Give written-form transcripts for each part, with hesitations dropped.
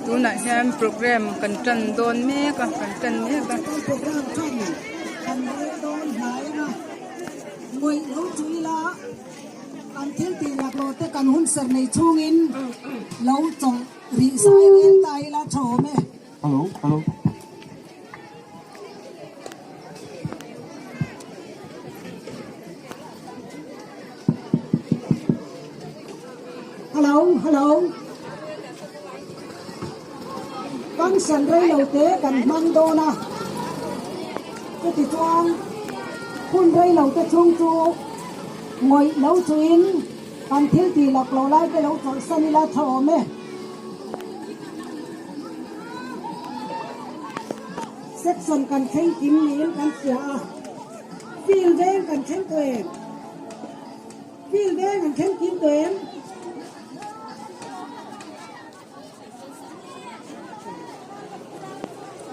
Tunah hian program kan tan dawn mek a kan tan mek a. Hello hello function rei lo te kan hmang dawn a chuti chuan hun rei lo te chhung chu ngawih lo chuin kan thil tih lak lo lai te lo chawlhsan ila tha awm e. Section kan thleng kim niin kan hria a, field veng kan thleng tawh em? Field veng an thleng kim tawh em?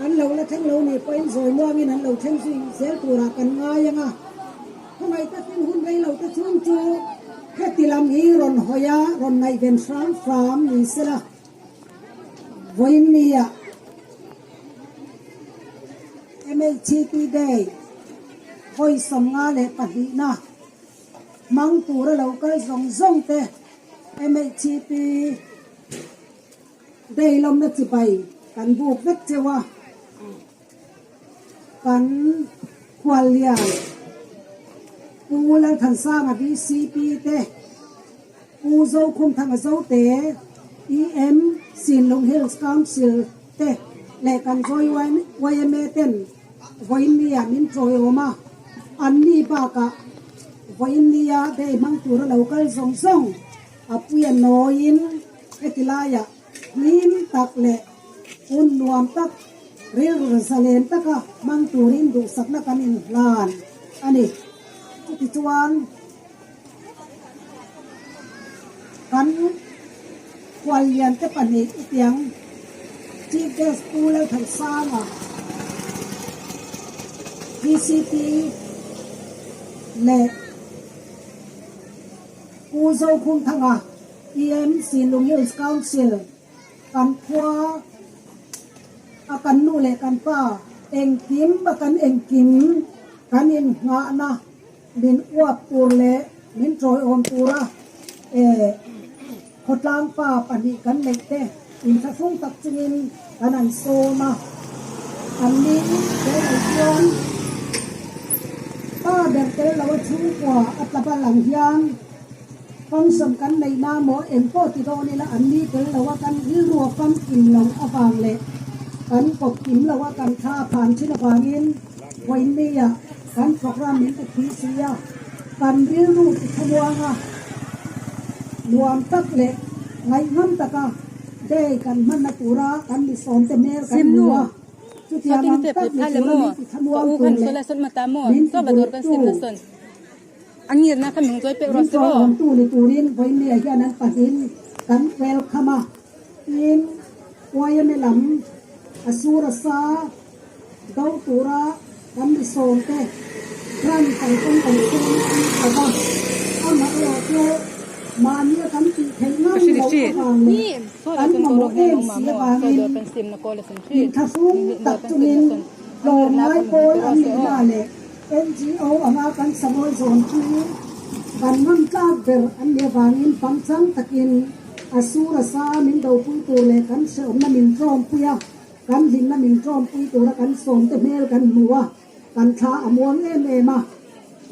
An lo la thleng lo nih pawhin zawi muangin an lo thleng zui zel turah kan ngai ang a. Khawngaih takin hun rei lo te chhung chu heti lam hi rawn hawi a, rawn ngaihven hram hram ni sela. Vawiin nia MHCP Day vawi 52 na hmang tura lo kal zawng zawng te MHCP Day lawmna chibai kan buk vek cheu a, kan khuallian Pu Lalthansanga VCP te, Pu Zokhumthanga Zote, EM, Sinlung Hills Council te leh kan Joy yma ten vawiin nia min chawiawm a, anni bakah vawiin nia day hmang tura lo kal zawng zawng a puia nawiin heti laiah hlim tak leh hun nuam tak rilru zalen taka hmang turin duhsakna kan inhlan a ni. Chutichuan. Kan khuallian te pahnih i piang Chief Guest Pu Lalthansanga, VCP leh Pu Zokhumthanga, EM Sinlung Hills Council, kan khua a kan nu leh kan pa engkim a kan engkim kan innghahna Min uap tur leh min tawiawm tura khawtlang pa pahnih kan neih te inthlahrung tak chungin kan han sawm a. An ni he lo chuan pa ber tel lo a chhungkua a tla bal ang hian function kan neih na maw eng pawh ti dawn ila an ni tel lo a kan rilru a famkim lo avang leh kan kawp kim lo a kan thla phan thin avangin Vawiinnia kan program min ti phui si a, kan rilru ti thlamuang a, nuam tak leh ngaihngham taka day kan hmanna tura kan mi sawmte hmel kan hmu a, chutiang ang tak ni tura min ti thlamuang tur leh min ti bultu min chawiawmtu ni turin Vawiinnia hian an pahnin kan welcome a, tin YMA lam a sur a sa. Do tura kan mi sawmte ran kan kawng kan sawm an tho va, amaherawh chu mahnia kan tih theih ngam loh avang leh kan mamawh em si avangin inthlahrung tak chungin tlawmngai pawl an nih hna leh NGO anga kan samawi zawn chu kan ngam tlak ber an nih avangin pangchang takin a sur a sa min dopui tur leh kan hrehawmna min tlawmpui a. Kan hlimna min tlawmpui tura kan sawmte hmel kan hmu a, kan thla a muang em em a.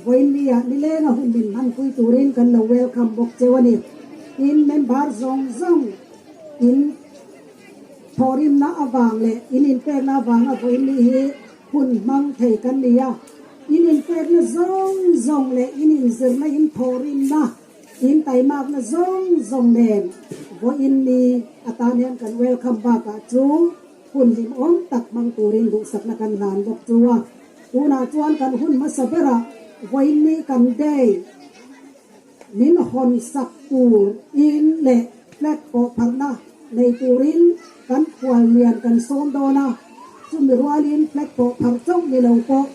Vawiinnia nilenga hun min hmanpui turin kan lo welcome bawk cheu a ni. Tin, member zawng zawng in thawhrimna avang leh in inpekna avanga vawiinni hi hun hmang thei kan ni a. In inpekna zawng zawng leh in inzirna in thawhrimna In taimakna zawng zawng nen vawiin ni atan hian kan welcome bakah chu hun hlimawm tak hmang turin duhsakna kan hlan bawk chu a. Tunah chuan kan hun hmasa berah vawiin ni kan day min hawn sak tur in leh flag pawh pharhna nei turin kan khual lian kan sawm dawn a, chumi rualin flag pawh pharh chauh ni lo pawh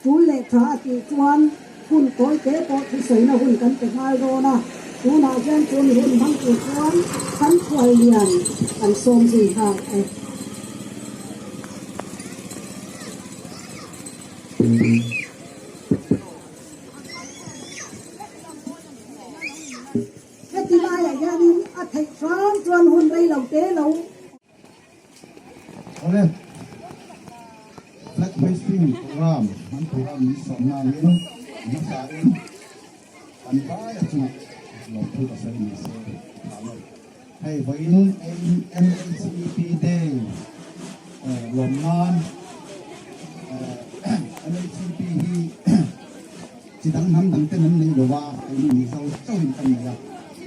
Tul leh tha a tih chuan hun tawi te pawh thusawina hun kan pe nghal dawn a. Tunah hian chumi hun hmang tur chuan kan khuallian kan sawm zui nghal e. Heti laiah hianin a theih hram chuan hun rei lo te lo. Awle, Flag Hoisting Program hman tura min sawmna angin hmasain kan vai a chungah lawmthu ka sawi ni se tha lo. Hei vawiin MHEP Day lawm nan MHEP hi chi dang hnam dang ten an nei lo a, keini Mizo chauhin kan nei a,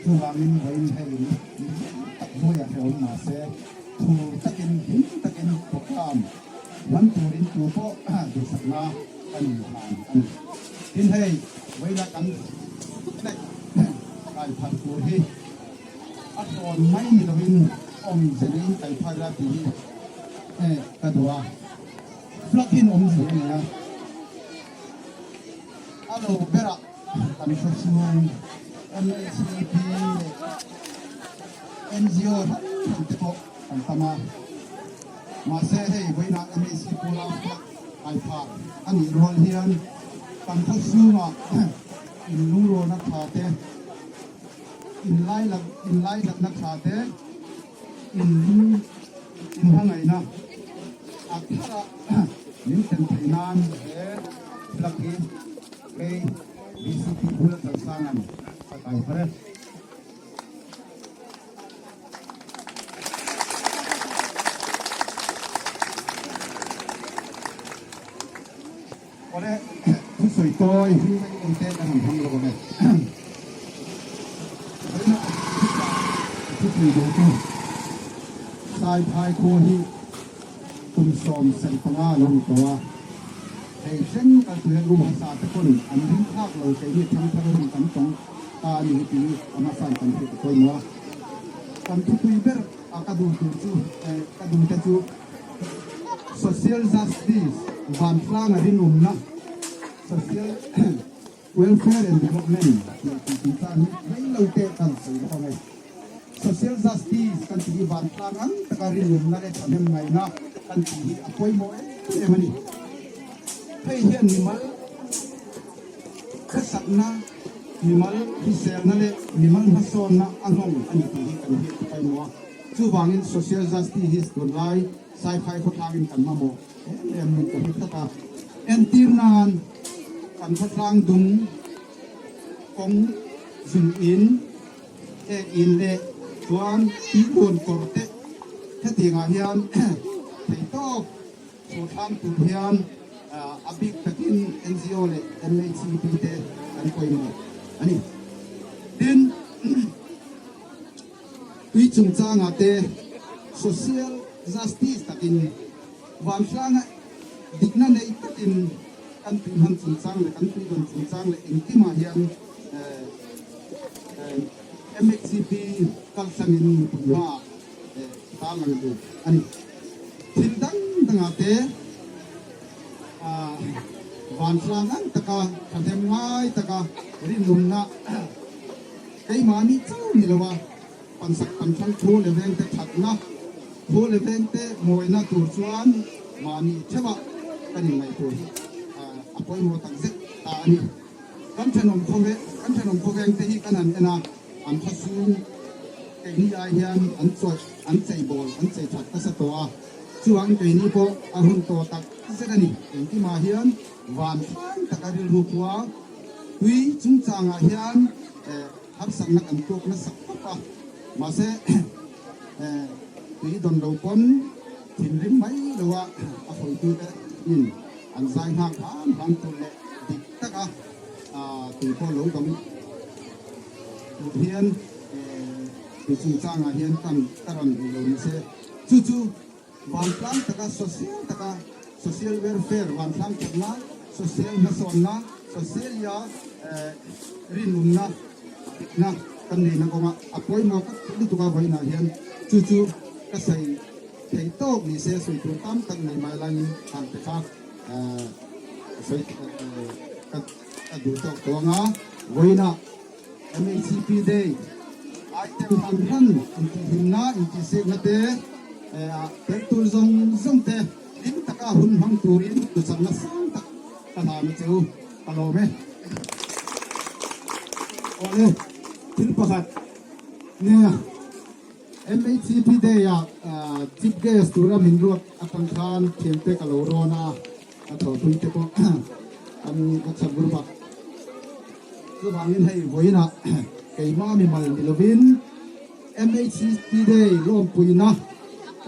chuvangin vawiin hei ni tak hnuaiah hrehawm mahse thu takin hlim takin program hman turin tu pawh duhsakna kan inhlan a ni. Tin hei vawiinah kan flag kai phar tur hi a tlawn mai ni loin awmze neiin kai phar ila tih hi ka duh a, flag hian awmze a nei a. A lo berah kan hre chhung MHCP leh NGO hrang hrang te pawh kan tam a. Mahse hei vawiinah MHC pawla flag kai phak a nih rual hian kan khaw chhungah inlungrawna tha te, inlailakna tha te, Inlung inhmangaihna a thar a min thlen theih nan he flag hi kei BCP bula Chalsanga'n ka kai phar e. Awle, thusawi tawi hming mai awm te kan han hmang lo ang e. Vawiina thupui duh chu Saiphai khua hi kum 75 a lo ni tawh a, hei thleng kal tur hian ru hmasa te pawn an ring phak lo keini thangthar hun kan tawng ta a ni hi tih a hmasain kan hriat a pawimawh a. Kan thupui ber a ka duh tur chu ka duh te chu Social Justice, Vantlanga rinawmna, Social Welfare and Development tih tih tih tan hi rei lo teh kan sawi bawk ang e. Social Justice kan tih hi vantlang ang taka rinawmna leh thahnem ngaihna kan tih hi a pawimawh em em a ni. Hei hian mimal khawsakna, mimal hriselna leh mimal hmasawnna a nghawng a ni tih hi kan hriat a pawimawh a. Chuvangin Social Justice hi tunlai sci-fi khawtlangin kan mamawh em em ni ka hre tlat a. Entir nan kan khawtlang dung kawng zung in, ek in leh chuan tuibuan kawr te hetiangah hian theihtawp chhuahthlang tur hian a bik takin NGO leh MHCP te kan pawimawh a ni. Tin. Tui chungchangah te social justice takin vanhranga dikna nei takin kan tui hman chungchang leh kan tui dawn chungchang leh engkimah hian MHCP kaltlangin mipui hmaah tarlang duh a ni. Thil dang dangah te vanhrang ang taka thahnem ngai taka rinawmna Keimahni chauh ni lo a, pansak panthlang thu leh vengte thatna, thu leh vengte mawina tur chuan mahni theuhah kan inngaihtuah hi a pawimawh tak zet ta a ni. Kan thenawm khawve, kan thenawm khawvengte hi kan han en a, an khawsung keini ai hian an chawih, an cheibawl, an chei that nasa tawh a, chuvangin keini pawh a hun tawh tak zet a ni. Engkimah hian van hlang taka rilru khua Tui chungchangah hian harsatna kan tuak nasa khawp a, mahse tui dawn lo pawn thinrim mai lo a a hawitute in an zai nghak hram hram tur leh dik taka tui pawh lo dawng tur hian tui chungchangah hian kan ka rawn duh lo nise chu chu Vantlang taka social taka social welfare vantlang thatna, social hmasawnna, social-a rinawmna dikna kan neihna kawnga a pawimawh ka tih lutuk a vawiinah hian chu chu ka sawi thei tawk ni se sawi tur tam tak nei mai laiin han te kha sawi ka duh tawk tawh ang a, vawiinah. MHCP Day item hran hran intihhlimna, intihsekna te tel tur zawng zawng te hlim taka hun hmang turin duhsakna sang tak ka hlan a che u, ka lawm e. Awle, thil pakhat nia MHCP Day ah Chief Guest tura min ruat atang khan thiante ka lo rawn a. A thawhpui te pawh an WhatsApp group ah chuvangin hei vawiinah keimah mimal ni lovin MHCP Day lawmpuina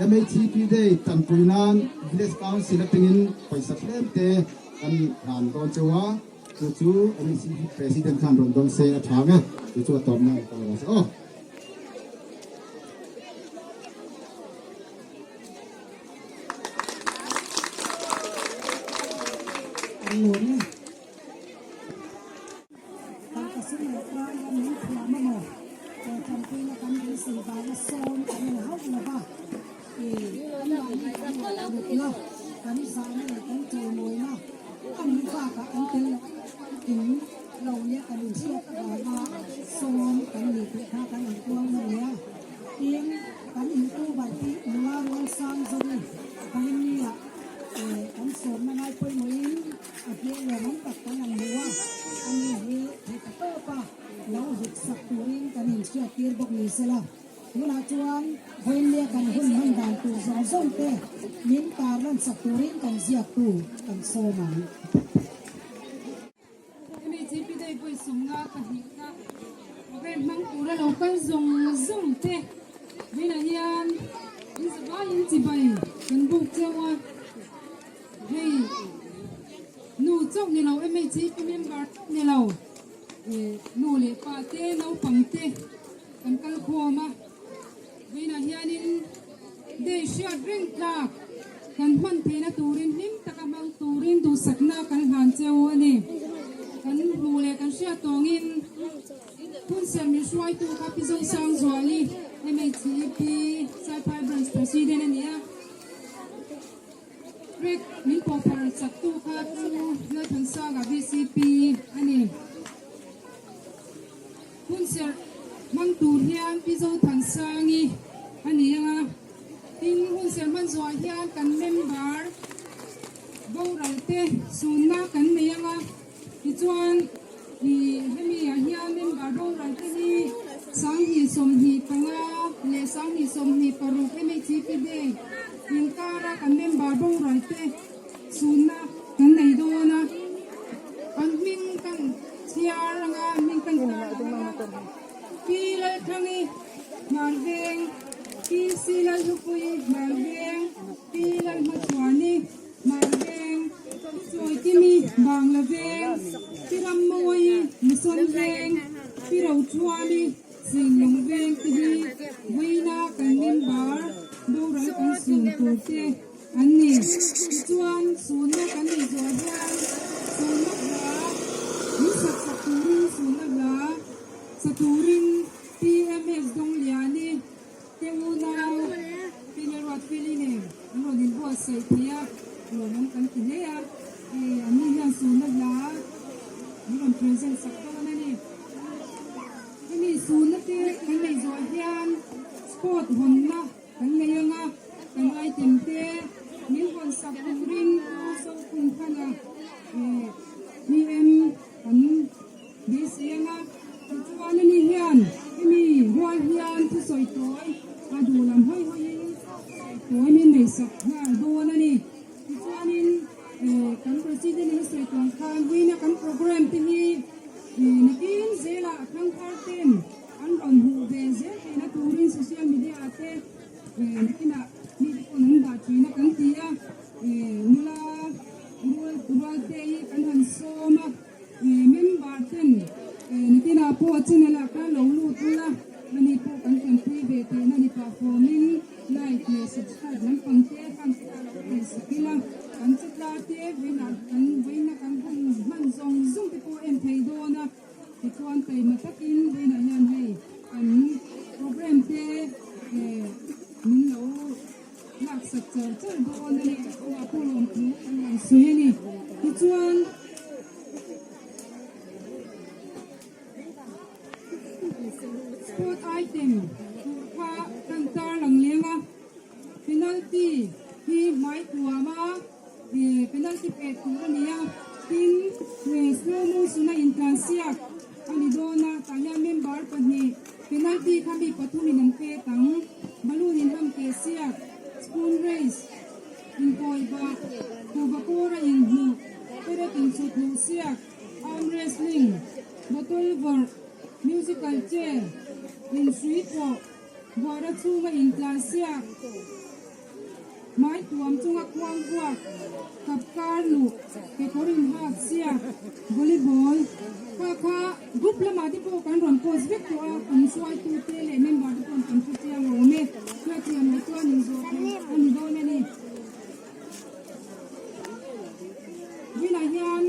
MHCP Day tanpui nan Village Council atangin pawisa tlem te kan hlan dawn cheu a, chu chu MHCP President khan rawn dawn se a tha nge chu chu a tawpna ka lo se aw. An lawm e. Tangka sum leh tlai a min thiam a maw? Tanpuina kan beisei vanga sawm kan ni hauh lo va, i an mahni kan ruahmutna, kan zahna leh kan chawimawina a nih bakah an tel loh in lo nia kan inhriat avanga sawm kan ni tih kha kan inpuang a nia. Tin, kan intubar hi nula rual sang zo in Vawinia kan sawmna ngai pawimawhin a hmel lawmawm tak kan han hmu a, ani hi theih ta tawp a lo hlut sak turin kan inhriat tir bawk ni sela. Tunah chuan Vawinia kan hun hman dan tur zawng zawng te min tarlan sak turin kan ziaktu kan sawm ang. Hemi GP Day vawi sawmnga pahnihna program hmang tura lo kal zawng zawng te vawiinah hian in zavaiin chibai kan buk cheu a, hei nu chauh ni lo MHP member chauh ni lo nu leh pa te naupang te kan kal khawm a, vawiinah hianin day hriat reng tlak kan hman theihna turin hlim taka hmang turin duhsakna kan hlan cheu a ni. Kan hmuh leh kan hriat tawngin Phunser min hruaitu kha Pi Zosangzuali, MHEP Saiphai Branch President a ni a. Rek min pawhphar chaktu kha Pu Lalthansanga VCP a ni. Hunserh hmang tur hian Pi Zothansangi a ni ang a, tin hunserh hman zawhah hian kan member boral te sunna kan nei ang a, tichuan ih hemi ah hian member boral te hi 2025 leh 2026 MHCP Day inkara kan member boral te sunna kan nei dawn a, an hming kan chhiar anga an hming kan tar ang anga Pi Lalthangi Hmarveng, Pi Si Lalhlupuii Hmarveng, Pi Lalhmachhuani Hmarveng, Pi Chawikimi Banglaveng, Pi Rammawii Musawnveng, Pi Rochuali Singlung Veng te hi vawiina kan member boral kan sun tur te An ni. Tichuan, sunna kan nei zawh hian sunna hla min sak sak turin sunna hla sa turin PMS Dawngliani te unau Pi Lalruatfeli nen an rawn inbuatsaih thei a, lawmawm kan ti hle a. An ni hian sunna hla min rawn present sak dawn a ni. Hemi sunna te kan nei zawh hian sport hawnna Kan nei anga kan item te min hawn sak turin Pu Zokhum Thana PM kan beisei anga tichuan ani hian hemi rual hian thusawi tawi a duh lam hawi hawiin sawi tawi min nei sak nghal dawn a ni. Tichuanin kan President in a sawi tuang khan vawiina kan program te hi nakin zelah thangthar ten An rawn hmuh ve zel theihna turin social media ah te nakinah mite pawn an dah thin a kan ti a, nula rual rual te hi kan han sawm a, member ten nakinah pawh channel ah khan lo lut ula ani pawh kan tanpui ve theihna ni pah fawmin like leh subscribe lampang te khan lo sak ila kan chutla te vawiinah kan vawiina kan hun hman zawng zawng te pawh en thei dawn a. Tichuan taima takin vawiinah hian hei kan program te min lo Item tur kha kan tarlang leng a, penalty hi hmai tuam a, penalty pek tur a ni a, tin slow motion a intlansiak a ni dawn a, tah hian member pahnih penalty kha mi pathumin an pek ang, balloon inham keh siak, spoon race, inkawihbah, kuhva kawra inhmuh, perek inchhut hmuh siak, arm wrestling, bottle vawrh, Musical chair, inhrui pawh, buara chhunga intlan siak, hmai tuam chunga khuang vuak, kap kar luh, kekawr inhak siak, volleyball, kha kha group lamah te pawh kan rawn post vek tawh a, kan hruaitute leh member te pawh kan hre chiang awm e, hriathiam loh chuan inzawh theih a ni dawn a ni. Vawiinah hian.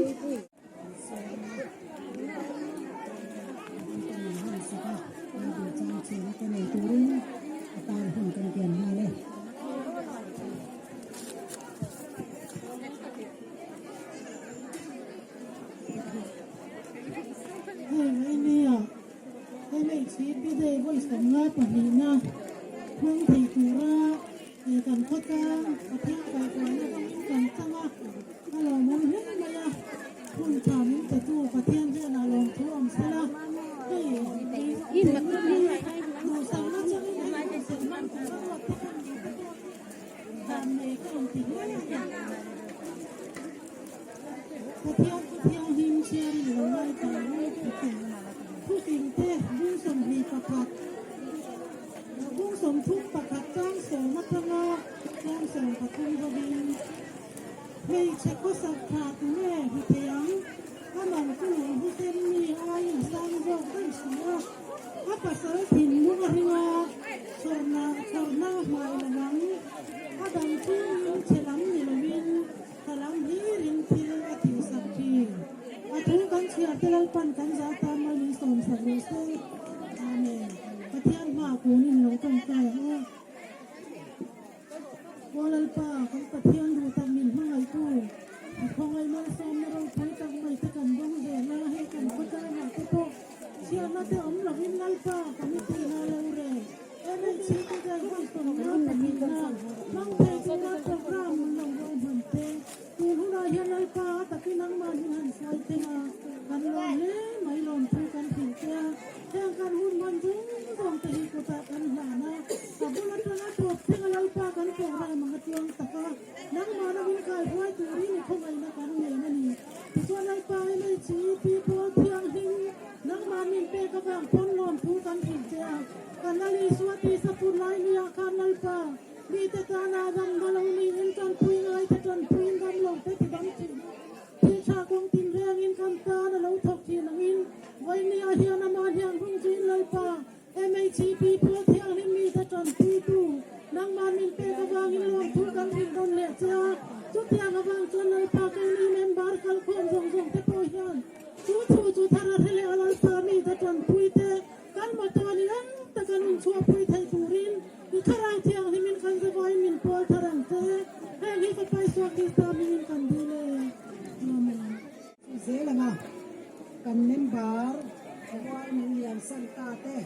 Hei mai nia, MHCP Day vawi 52na hmang thei tura kan khawtlang Pathian kaihruaina hmangin kan chang a. A lawmawm hle mai a, hun tha min petu Pathian hian a lawmthu awm sela, hei hi duhsakna chungin hei hun serh hman tura ruat te kan nih te pawh hi dan nei ka rawn ti hle a ni. Pathian chu thianghlim chhiarin lo ngai ta ang Thufing te bung 21 bung 31 chang sawm atanga chang 13 hovin Hmeichhe khawsak tha tu nge hmu thei ang? A man chu lung husen mi aiin a sang zawk daih si a. A pasal thinlung a ring a, chhawrna chhawrna a hmai lo ang. A dang chungin chhe lam ni loin tha lam hlirin thil a tihsak thin. A thu kan chhiar te Lalpan kan zah tan mai min sawmsak rawh se. Amen. Pathian hmaah kunin lo tawngtai ang u. Aw Lalpa, kan Pathian duh tak min hmangaihtu, i khawngaih malsawmna ropui tak mai te kan dawng zel a, hei kan khawtlangah te pawh chhiatna te awm lovin Lalpa committee-na lo rel MHC te dai vawi sawmna pahnihna hmang thei tura programme min lo ruahman te tun hunah hian Lalpa a takin nangmah min han sawi theng a, kan lawm hle mai lawmthu kan hrilh che a. Heng kan hun hman zawng zawng te hi kutah kan hlan a, a bul atanga tawp thleng a Lalpa kan program ang a tluang tak a, nangmah lo in kai hruai turin i khawngaihna kan ngen a ni. Tichuan Lalpa MHEP pawl thianghlim nangmah min pek avang pawn lawmthu kan hrilh che a, kan Lal Isua tisa put lai nia khan Lalpa mite tana damna lo niin tanpui ngaite tanpuiin damlo te tidam thin a. Thil tha kawng tin rengin kan tan a lo thawk thin angin vawinia hian amah hian hung zuin Lalpa MHEP Pawl Thianghlim mite tanpuitu nangmah min pek avangin lawmthu kan rin rawn leh che a, chutiang avang chuan Lalpa keini member kalkhawm zawng zawng te pawh hian chu thu chu thar a hre leh a Lalpa mite tanpuite kan motor ni ang taka nun chhuahpui thei turin i Thlarau Thianghlimin kan zavaiin min pawl thar ang che. Heng hi Fapa Isua Krista hmingin kan dil e. Amen. Zel anga kan member rual min lian san ta te,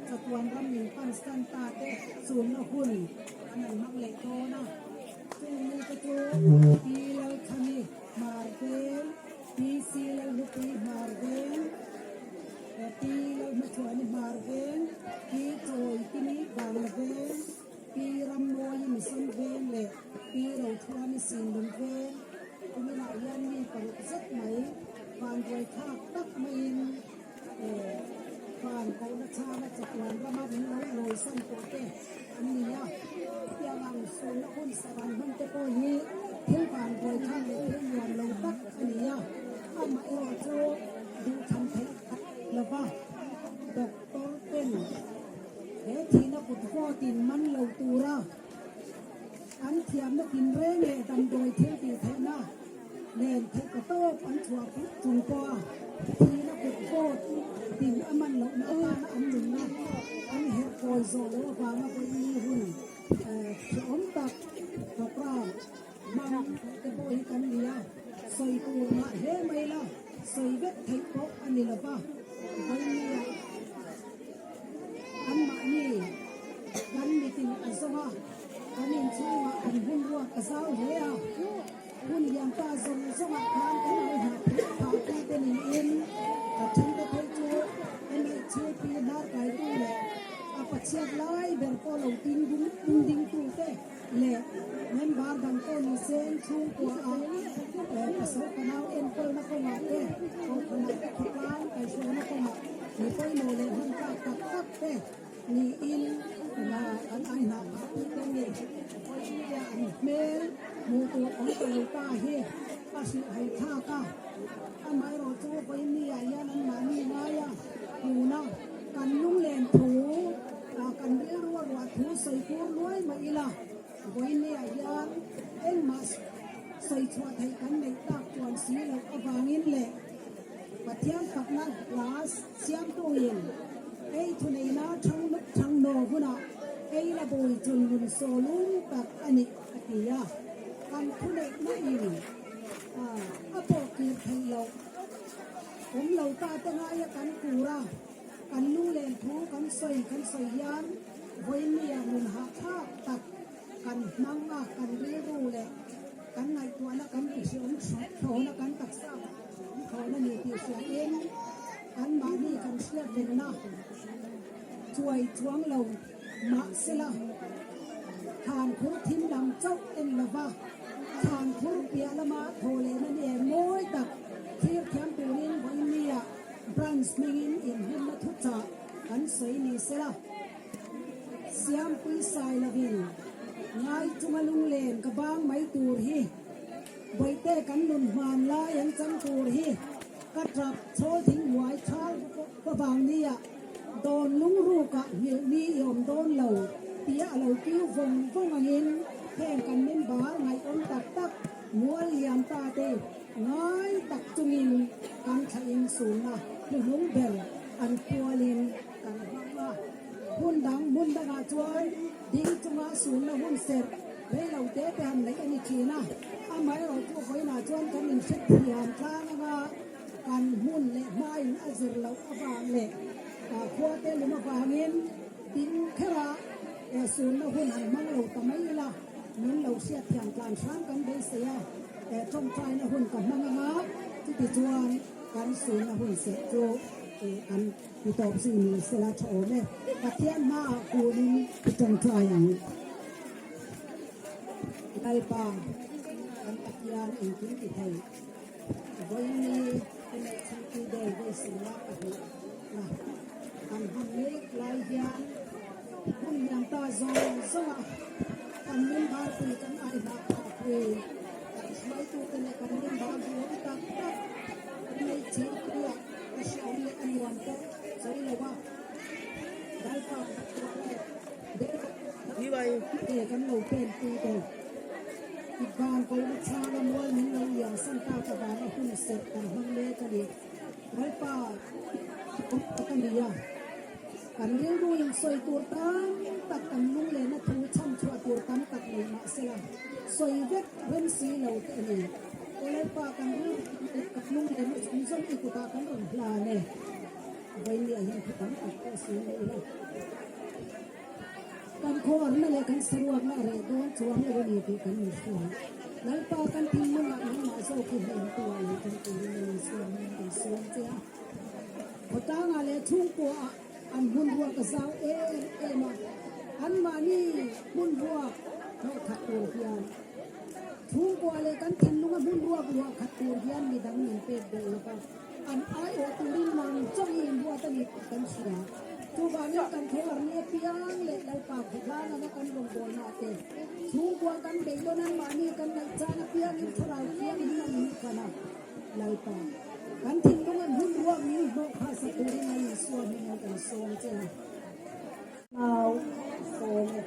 chatuan ram min pan san ta te chunna hun an han hmang leh dawn a. Chung mite chu Pi Lalthani Hmarveng, Pi C Lalhlupui Hmarveng, Pi Lalhmachhuani Hmarveng, Pi Chawikimi Bangla Veng, Pi Rammawii Mission Veng leh Pi Rothuani Sinlung Veng. Kuminah hian mi paruk zet mai vanduai thlak tak maiin van kohna chhanga chatuan rama min lo lawisan tawh te an ni a. Hetiang ang sunna hun saran hman te pawh hi thil vanduai thlak leh thil nuam lo tak a ni a. Amaherawh chu duhthlan theih lova doctor ten he thihna kut vawtin man lo tura an thiamna tinreng leh damdawi thil tih theihna nen theih ka tawp an chhuah chung pawha thihna kut vawt tin a man lohna atana an nunna an herh kawi zawh loh avanga vawiini hun hrehawm tak programme Hmang te pawh hi kan ni a, sawi tur ngah hle mai la, sawi vek theih pawh a ni lo va, vawinia anmahni. a, kan inchhungah an hun ruak a zau hle a. Hun lian ta zawng zawngah khan kan ngaihhah theih phah tu te niin ka thente phei chu MHAP hnar kaitu leh a pachhiat lai ber pawh lo tin ding tu te leh member dang pawh ni sen chhungkua ah pasal fanau enkawlna kawngah te kohhranah te khawtlang kaihhruaina kawngah mi pawimawh leh hman tlak tak tak te niin kan aihnah phah tih te ni. Vawinia an hmel hmuh tur awm ta lo ta hi a hrilhhai thlak a, amaherawh chu vawinia hian anmahni ngaia hmuna kan lunglen thu kan rilru a ruah thu sawi kur luai mah ila vawinia hian engmah sawi chhuah theih kan neih tak chuan si loh avangin leh Pathian fakna hla siamtuin ei thuneihna thangnaw hunah ei la bui chungnun sawlum tak a nih a ti a, kan thuneihna in a pawh kir theih loh. Awm lo ta te ngaia kan kur a, kan lunglen thu kan sawi kan sawi hian vawinia nun hahthlak tak kan hmang a, kan rilru leh kan ngaihtuahna kan tihriawm thlawna kan taksa thlawna ni tih hriain kan mahni kan hriat rengna chuai chuang lo mahsela thlan khur thim lam chauh en lova thlan khur piah lama thaw lehna ni em mawi tak thlir thiam turin vawinia branch hmingin inhlimna thuchah kan sawi ni sela. Siampui sai lovin ngai chunga lunglen ka bang mai tur hi, Bawihte kan nun hman lai an chang tur hi ka tap chhawl thing hnuai thal ka vang nia dawn lungrukah nghilh mi i awm dawn lo tia a lo kiu vawng vawng angin heng kan member ngaihawm tak tak mual liam ta te ngai tak chungin kan thlain sunna hnuhnung ber an pualin Kan hmang a, hun dang hmun dangah chuan ding chunga sunna hun serh rei lo te te han neih a ni thin a, amaherawh chu vawiinah chuan kan inhre thiam tlang anga kan hmun leh hmain a zir loh avang leh khua te lum avangin ding khera sunna hun han hmang lo ta mai ila min lo hriat thiam tlan hram kan beisei a, tawngtaina hun ka hmang anga chutichuan kan sunna hun serh chu kan Ti tawp zui ni sela tha awm e. Pathian hmaah kunin i tawngtai ang. Lalpa, kan Pathian engkim ti thei. Vawiini MHCP Day vawisinna pahnihna kan hman mek lai hian hun lian ta zawng zawnga kan member pui kan aihnah phah pui kan hruaitute leh kan member duhawm tak tak MHCP-ah Ka hreawm leh a nuam pawh sawi lo a, Lalpa te kan lo pen pui te, i van ko na chhang a mual min lo liam san tak avanga hun serh kan hmang mek a ni. Lalpa awm tak a ni a, kan rilru in sawi tur tam tak kan lunglehna thu chhan chhuah tur tam tak nei mahsela sawi vek rem si lo te a ni. Aw Lalpa, kan rilru leh kan lunglehna zawng zawng i kutah kan rawn hlan e. Vawinia hian thu tam tak pawh sawi mai ila. Kan khawarna leh kan saruakna a reh dawn chuang lo a ni tih kan inhria. Lalpa, kan thinlungah nangmah zawk hi hlemtu ah lo kan turin a ni suam hian kan sawm che a. Khawtlangah leh chhungkuaah an hmun ruak a zau em em a, anmahni hmun ruak hlawh khat tur hian chhungkua leh kan thinlunga hmun ruak luah khat tur hian midang min pek belh lo va, an aiawh turin nang chauh i inruat a ni tih kan hria. Chuvangin kan thawhar ni apiang leh Lalpa khawtlang anga kan rawngbawlna te chhungkua kan beidawn anmahni kan ngaihchang apiangin thlarau thianghlim a min fan a. Lalpa, kan thinlung an hun ruak min hnawh phahsak turin a Isua hmingin kan sawm che a. Nau sawm e.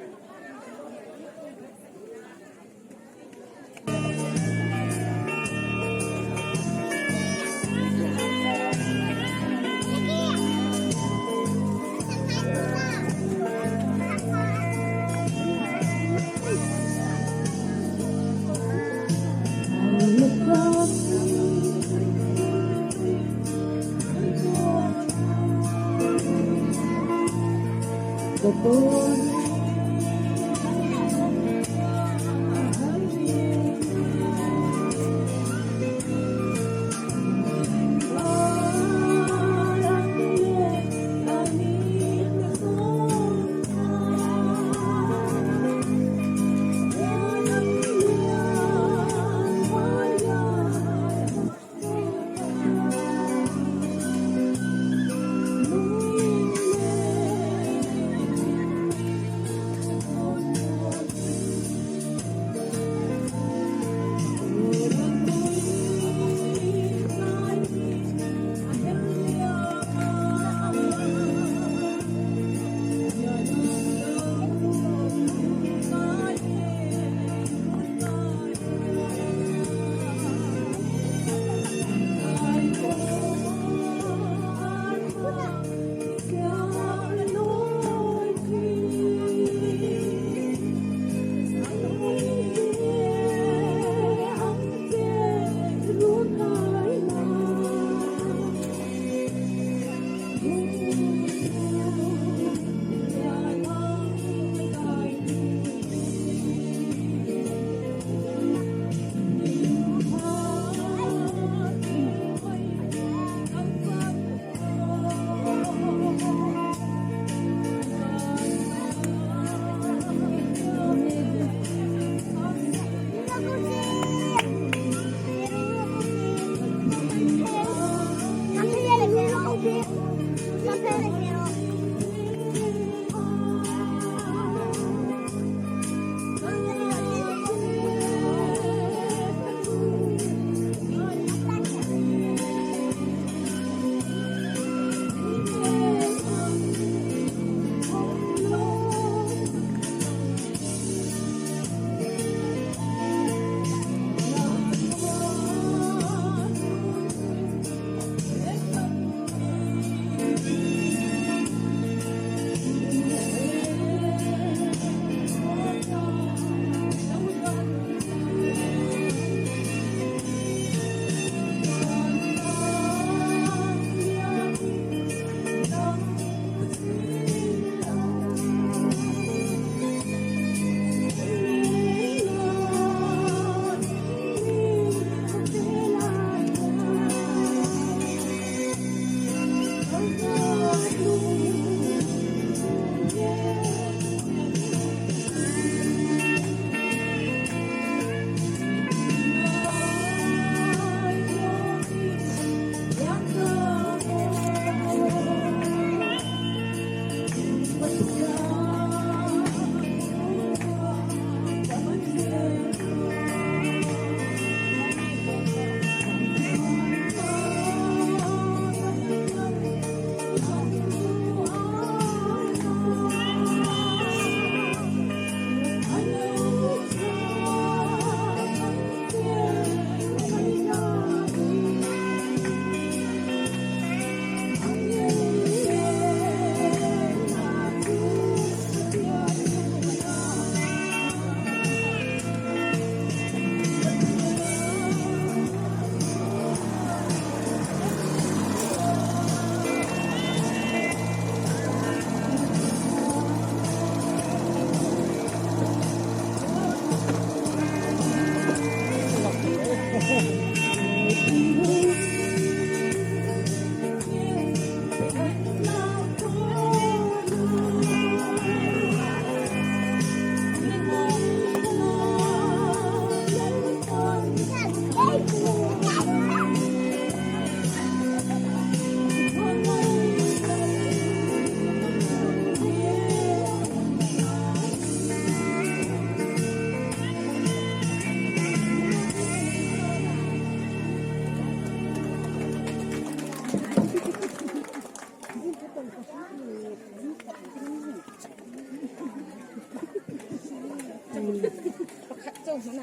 Anga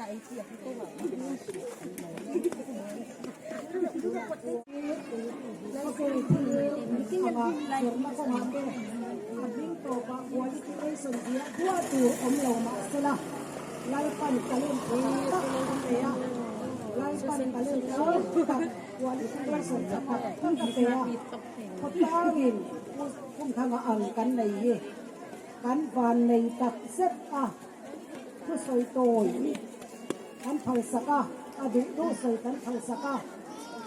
zirna kawngah te a hming tawpah qualification ziah duah tur awm lo mah sela Lalpan talent tha tak tak a pe a, Lalpan talent tha tak qualification tha tak tak a pe a, khawtlangin Phunthanga ang kan nei hi kan van nei tak zet a, thusawi tawi kan phalsak a, a duh duh sawi kan phalsak a,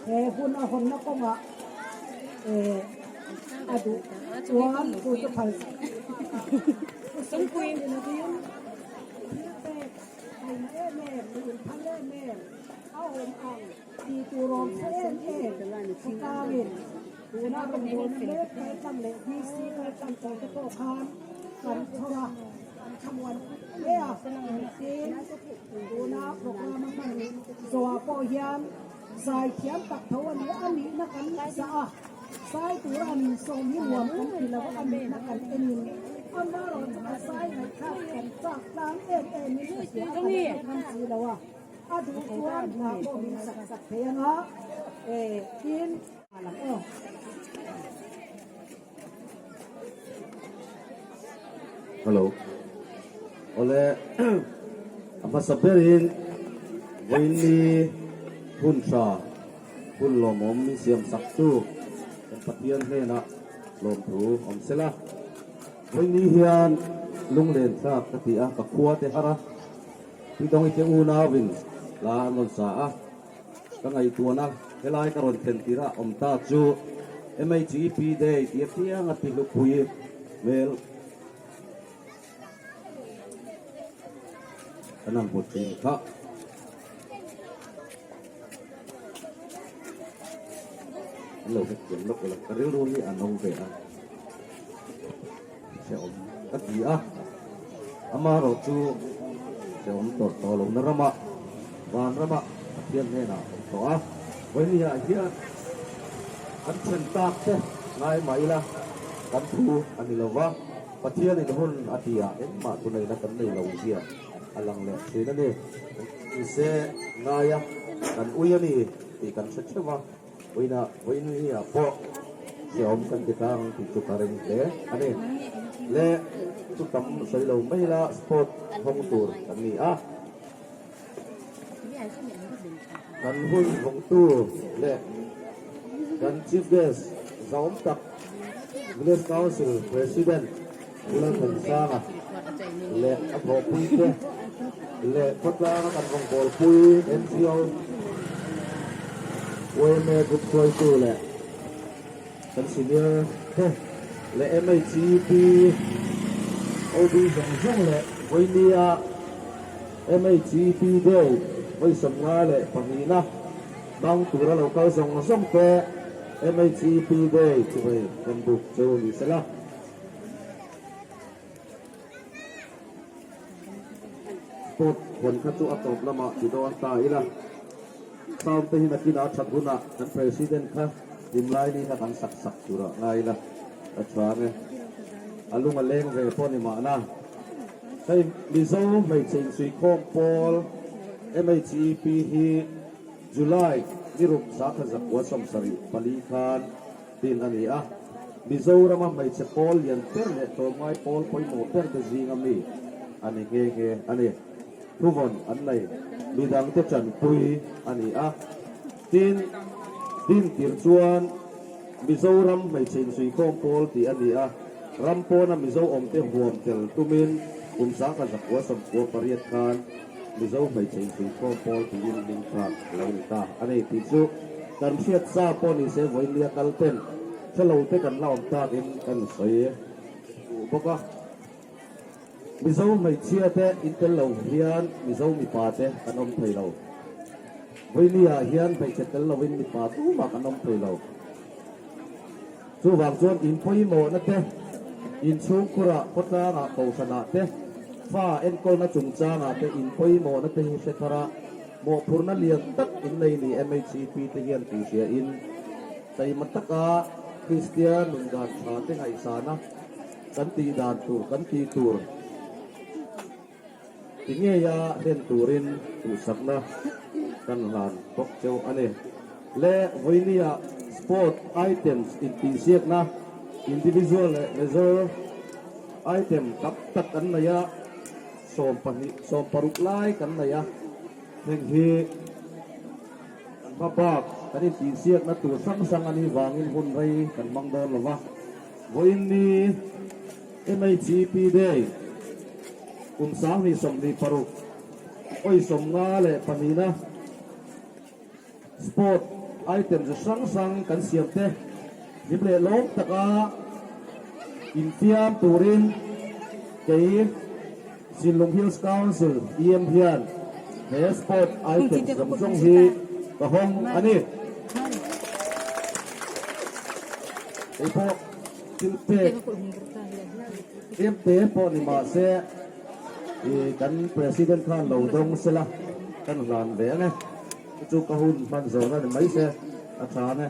he hun a hawnna kawngah eh a duh chuan chu chu phalsak thusawi tawi ni lovin thil pek theihna em em, mi inphal em em a awm ang tih tur awm sa em em khawtlangin tuna rawngbawlna mek kaltlang leh VC kaltlang tawh te pawh khan kan chhawr a, kan thlamuan hle a, tin tuna programme a hman zawhah pawh hian zai thiam tak tho a ni, a nihna kan zah a, zai tura an insawm hi nuam kan ti lo a, a nihna kan enin amaherawh chu a zai ngaihthlak kan chak tlang em em in ka hria a, kan hre ngam si lo a, a duh chuan hna pawh min sak sak thei anga tin. Hello. Awle a hmasa berin vawiinni hun tha hun lawmawm min siam sak tu kan Pathian hnenah lawmthu awm sela. Vawiinni hian lunglen thlak ka ti a, ka khua te har a, Tidawngite te unauin hla an rawn sa a. Ka ngaihtuahna helai ka rawn thlen tirh a awm ta chu MHEP Day tih apiang a ti hlupui hmel kan han hmu thin kha. An lo hrethiam lawk ula, ka rilru hi a no ve a, hrehawm ka ti a, amaherawh chu hrehawm tawrh tawh lohna ramah, van ramah Pathian hnenah a awm tawh a, vawihniah hian kan then tak te ngai mah ila kan thu a ni lova, Pathianin hun a ti ah engmah thuneihna kan nei lo zia a lang leh thin a ni. Nise ngaia kan ui a ni tih kan hre theuh a. Vawiinah vawiinniah pawh hrehawm kan ti tlang tih chu ka ring hle a ni. Le chu tam sawi lo mai ila sport hawng tur kan ni a. Kan hun hawngtu leh kan Chief Guest zahawm tak Village Council President Pu Lalthansanga leh a thawhpuite leh khawtlanga kan rawngbawlpui NGO YMA Group hruaitu leh kan senior te leh MHEP OB zawng zawng leh vawinia MHEP Day vawi 52na hmang tura lo kal zawng zawng te MHEP Day chibai kan buk chu ni sela. Sport hawn kha chu a tawp lamah ti dawn ta ila, sound te hi nakinah a that hunah kan President kha hlimlai ni kha kan sak sak turah ngai ila a tha ang e. A lung a leng ve pawh ni mahna. Hei Mizo hmeichhe insuikhawm pawl MHEP hi July ni ruk sakha zakua 74 khan Din a ni a, Mizorama hmeichhe pawl lian ber leh tlawmngai pawl pawimawh ber te zinga mi a ni nghe nghe a ni. Thuvawn an nei midangte tanpui a ni a, tin, din tir chuan Mizoram hmeichhe insuikhawm pawl tih a ni a, ram pawna Mizo awmte huam tel tumin kum 1998 khan Mizo hmeichhe insuikhawm pawl tiin hming thlak a lo ni ta a ni tih chu kan hriat sa pawh ni se vawiinnia kal ten hre lo te kan la awm takin kan sawi duh bawk a. Mizo hmeichhia te in tel lo hian Mizo mipa te kan awm thei lo. Vawiinniah hian hmeichhe tel lovin mipa tumah kan awm thei lo. Chuvang chuan in pawimawhna te, in chhungkhurah, khawtlangah, kohhranah te, fa enkawlna chungchangah te in pawimawhna te hi hre thar a, mawhphurhna lian tak in nei ni MHEP te hian tih hria in taima taka Kristian nun dan tha te ngaihsana kan tih dan tur kan tih tur. ti ngeia hlen turin duhsakna kan hlan bawk cheu a ni. Le vawinia sport items intihsiakna individual leh major item tam tak kan nei a, 12, 16 lai kan nei a, heng hi kan hma bak kan intihsiakna tur hrang hrang a nih vangin hun rei kan hmang dawn lo va. Vawiin ni MHEP Day kum 2026 awi 52na Sport item chi hrang hrang kan siam te hlim leh lawm taka infiam turin kei Sinlung Hills Council EM hian he sport item zawng zawng hi ka hawng a ni. Hei pawh thil pek tlem te pawh ni mah se kan President khan lo dawng sela kan hlan ve ang e. Chu chu ka hun hman zawhna ni mai se a tha ang e.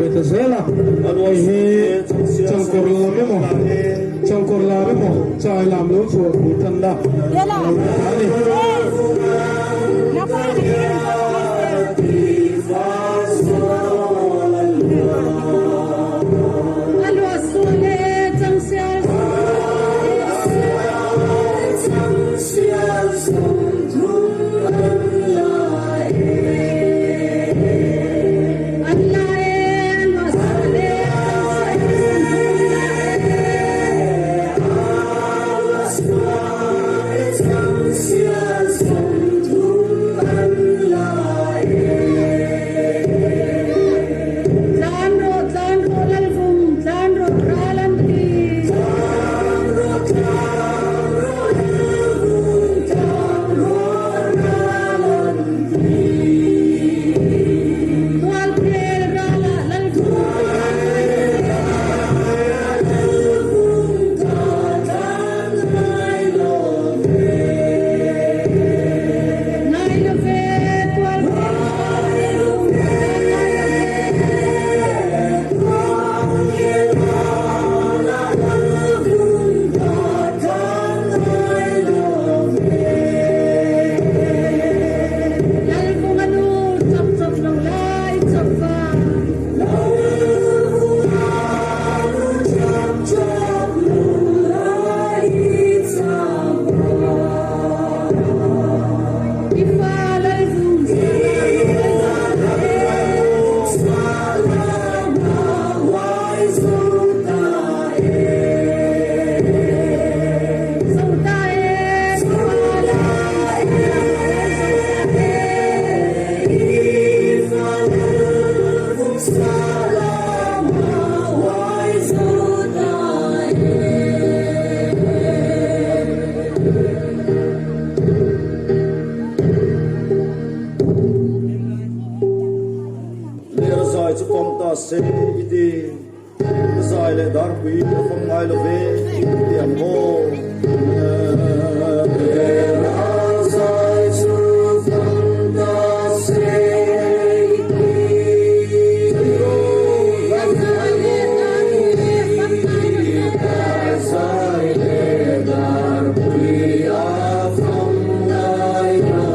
ve ta zel a. Hei hi Changkawr lam emaw, Changkawr lam emaw, Chai lam lo chhuah tur tanna a lo ni ta a ni. Lera zai chu fam ta se i ti. Zai leh darpui a fam ngai lo ve i ti ang maw? Lera zai chu fam ta se i ti. Zai leh darpui a fam ngai lo ve.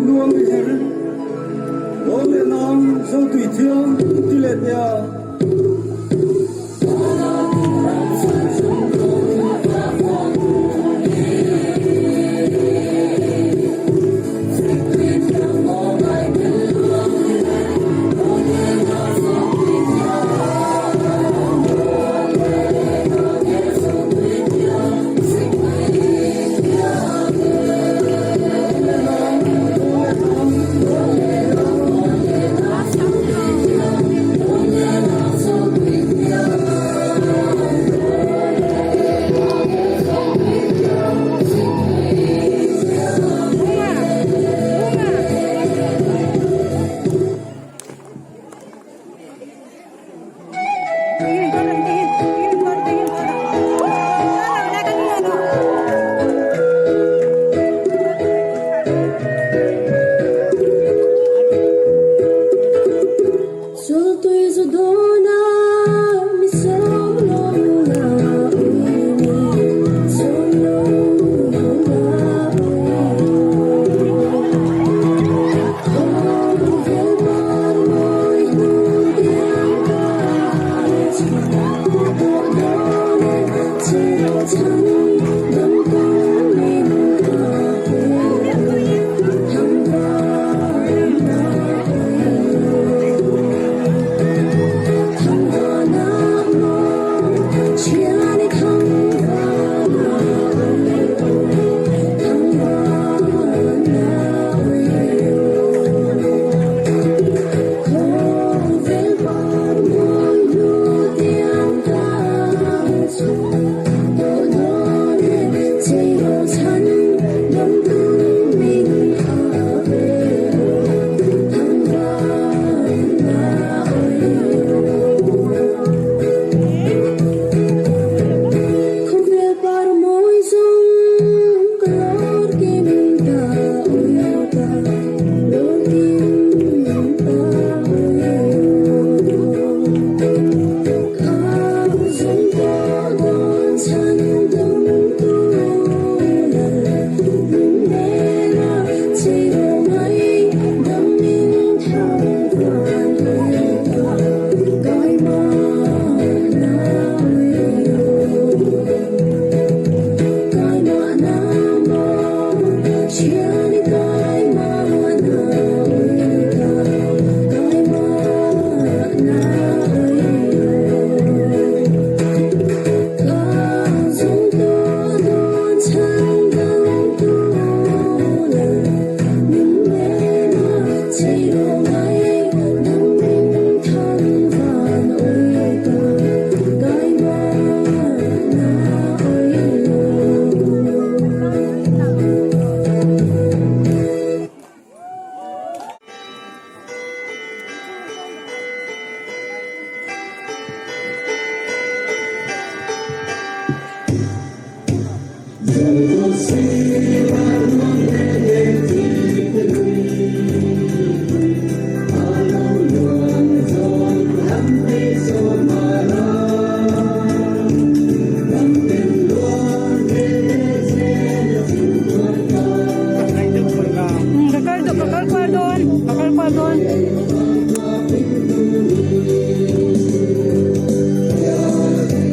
luang i her Dawn leh nang Zotui thiang ti leh teh a.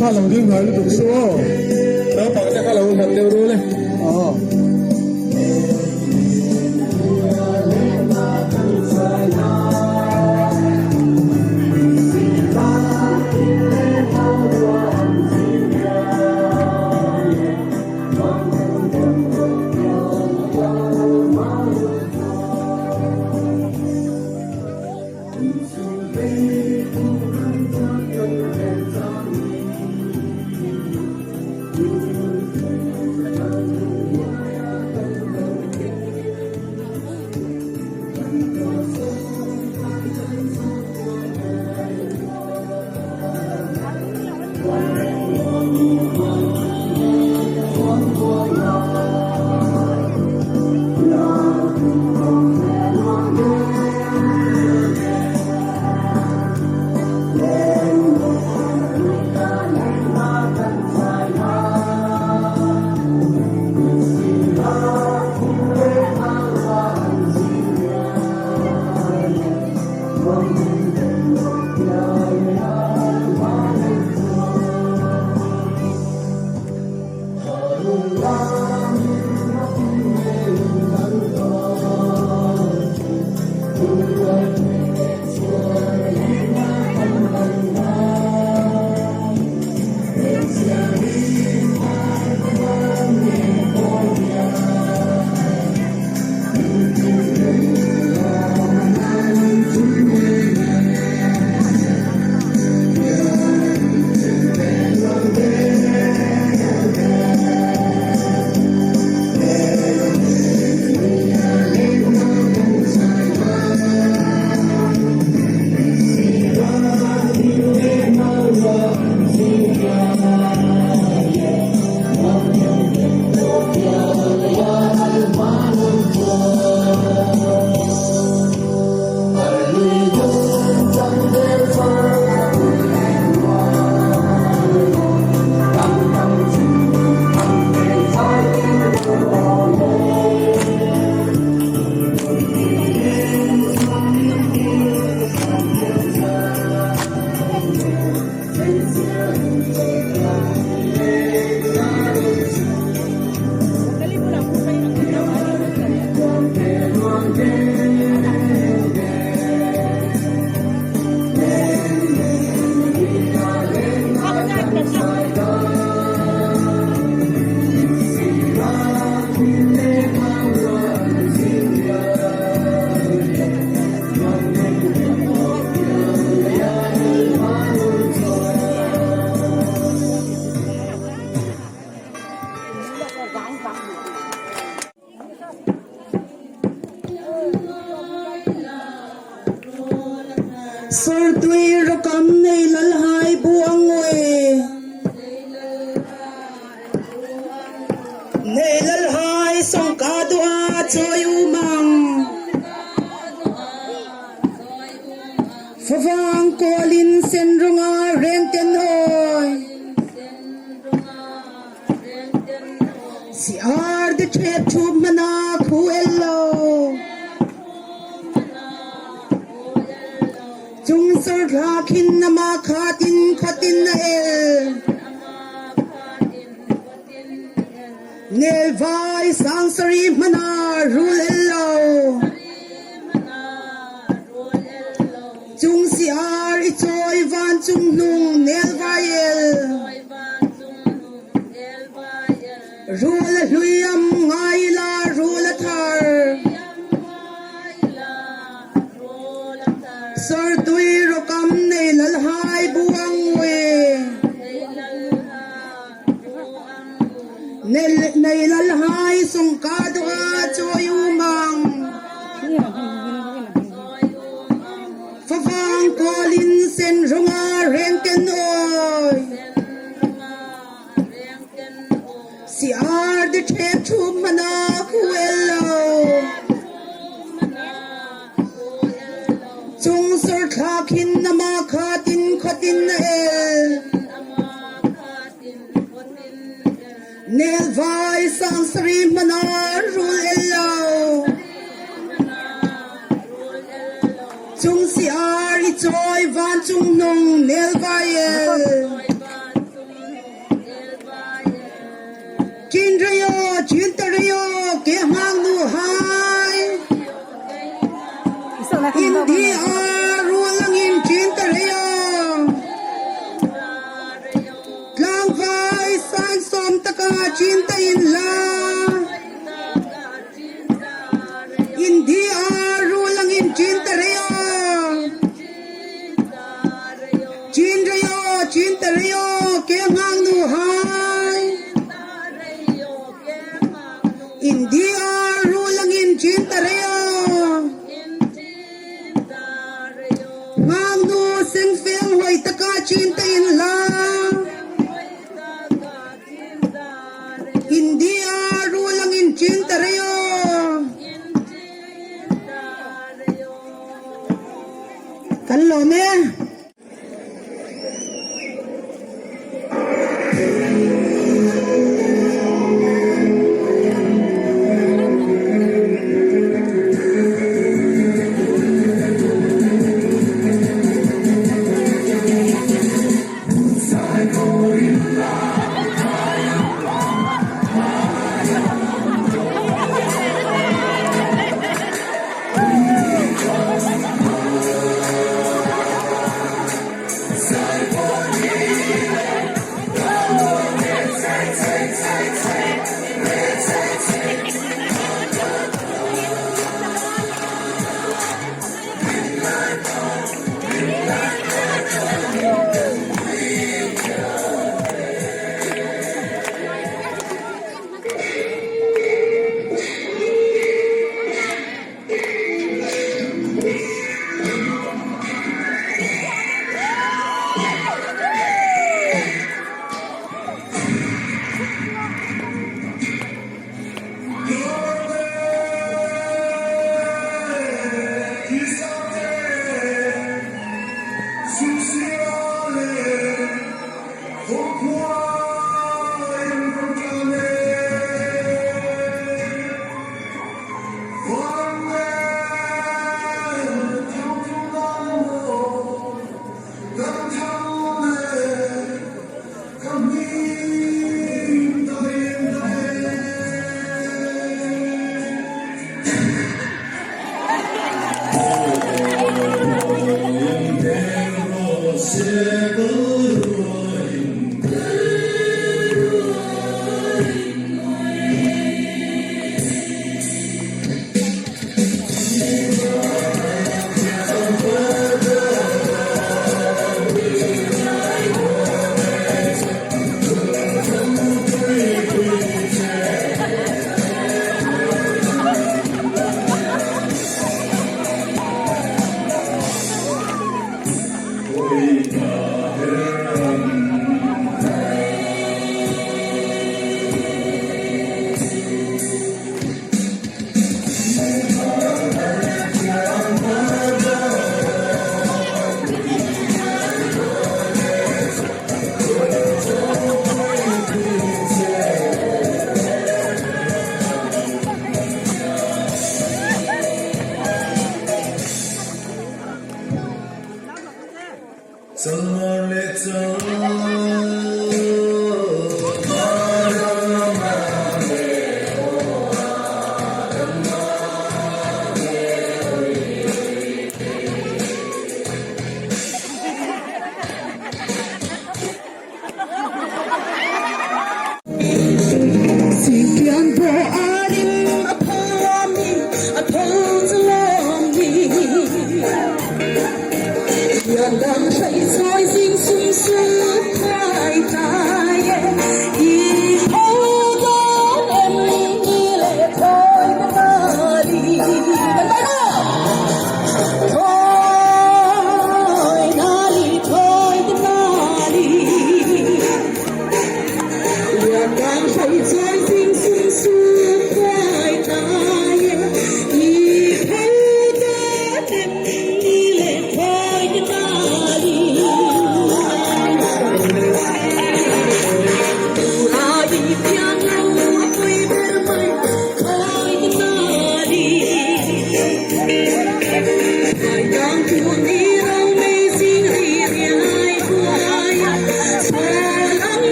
Kha lo ding ngai lutuk su aw. Naupang te kha lo hlat deuh rul e. Aw. Sawrtui rawkam nei lal hai bu ang e. Nei lal hai sawngka duha chawi um ang. Favang kawlin sen rawnga reng ten hawi. Si ar de thep thup mana khu el lo. Chung sar thla khin na ma khatin khatin na el. Nel vai sang sari mana rul el lo. Chung si ar i chawi van chung hnung nel vai el. Rul a hluiam ngai la rul a thar. Sawrtui rawkam nei lal hai bu ang we. Nei lal hai sawngka duha chawi um ang. Favang kawlin sen rawnga reng ten awi. Si ar de thep thup mana khu el lo. Chung sawr thla khin na ma khatin khatin na el. Nel vai sang sari mana rul el lo. Chung si ar i chawi van chung nung nel vai el. Chin rayo chin ta rayo ke hang nu hai. India rulangin chin ta rayo. Tlang vai san som taka chin ta in la. India rulangin chin ta rayo. Chin rayo chin ta rayo ke hang nu hai. India rulangin chin ta rayo. Hang nu sing feng hoi taka chin ta in la. India rulangin chin ta rayo. Kan lo me.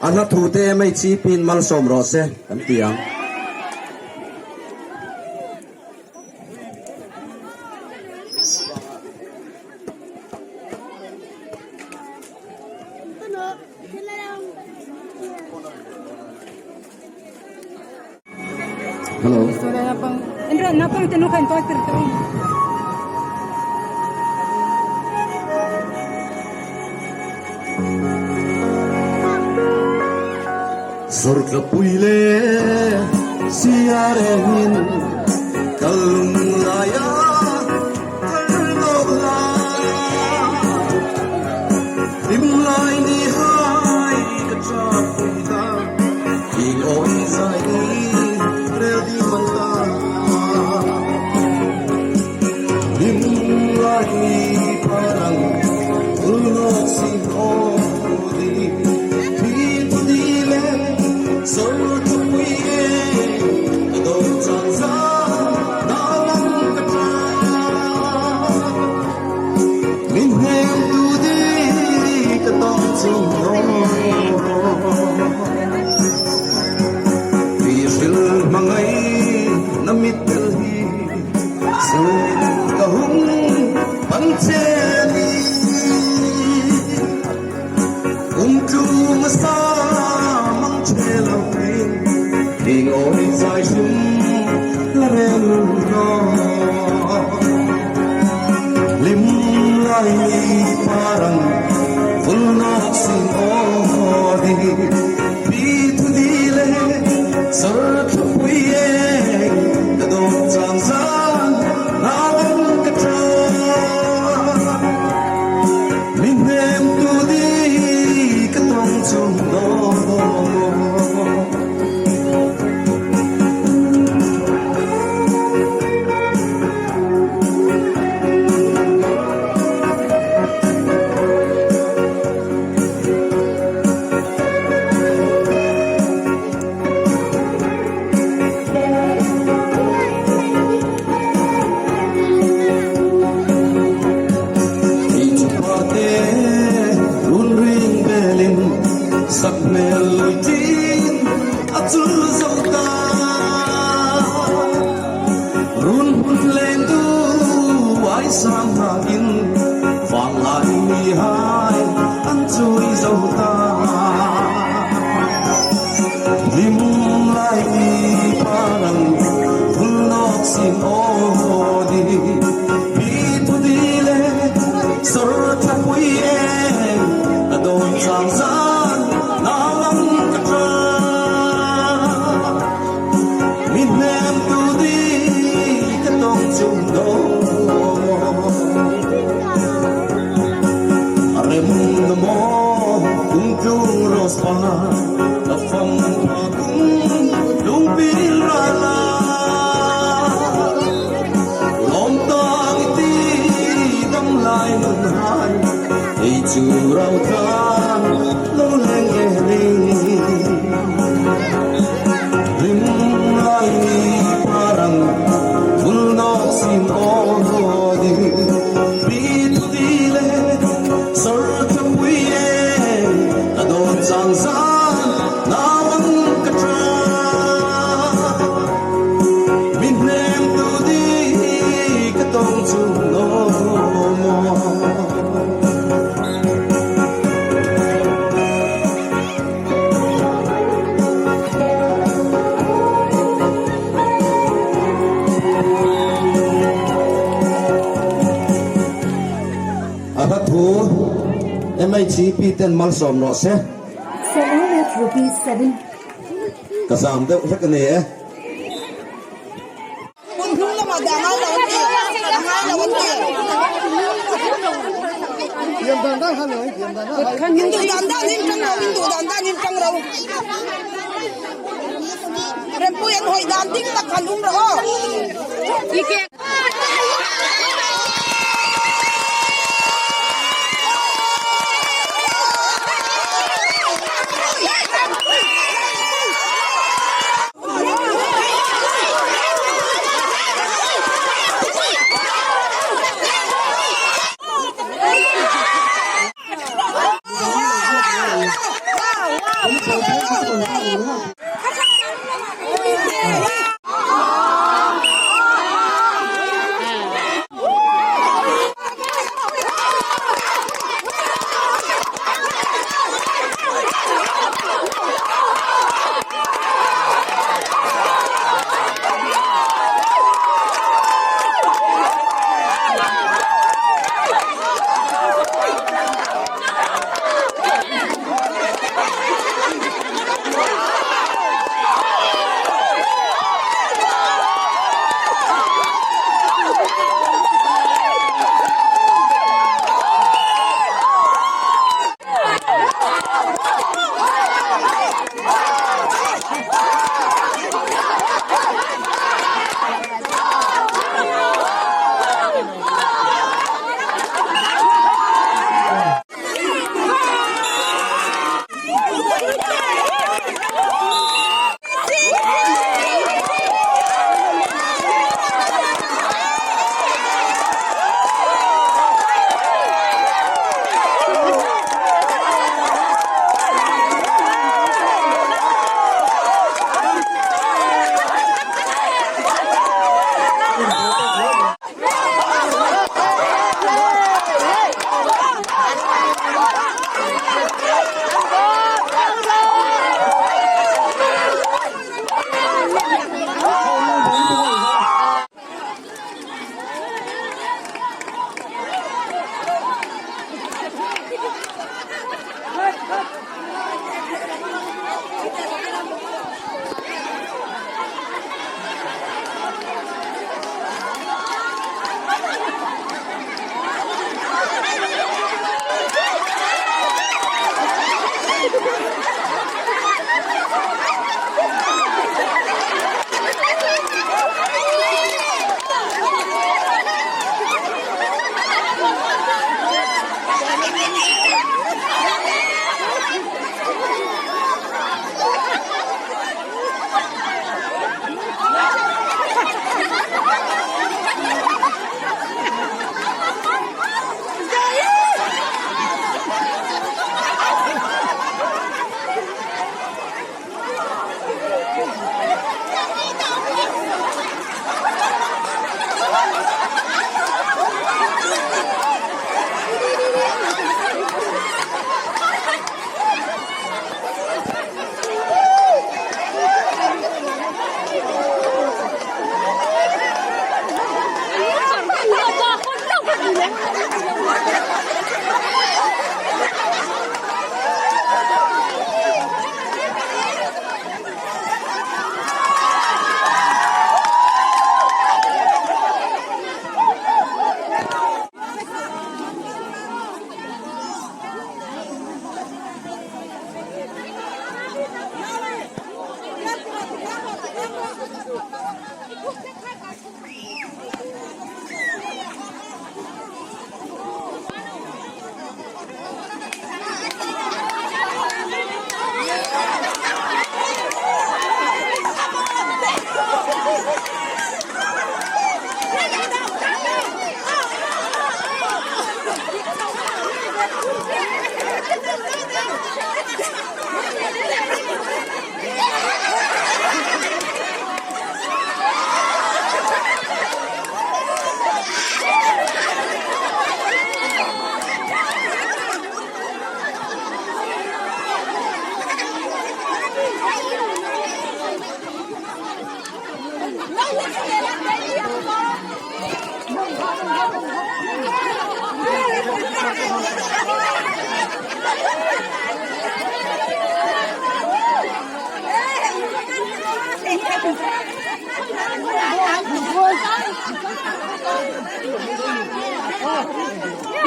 A hla thu te MHCP in malsawm rawh se kan ti ang. Hello. Zortlapui leh siarengin kal lunglai a kal nawk la. Hlimlai ni hai ka chak pui ta, ing awi zai rel di man ta. Hlimlai ni parang ulnawk sin aw di, thi thu di le sawr thu pui e, ka dawt chang zan nau ang ka ta. Min hnem tu di ka tawng chung aw. Ti hril hmangai na mit tel hi zuin ka hung pan che ni. Kum tlung a sa mang che lo in ing awi zai hrim la rem lo. Lim lai ni parang vul nak sin aw di pi thu di le sar thu pui e ka dawt chang zan nau ang ka tha min hnem tu di ka tawng chung daw. A hla thu MHCP ten malsawm rawh se. Ka zam deuh hlek a ni e. Hmun hnung lamah dah ngai lo an ti, a ngai lo an ti. In duh dan dan in tang ro, in duh dan dan in tang ro. Rempui an hawi dan ding tak han um rawh aw.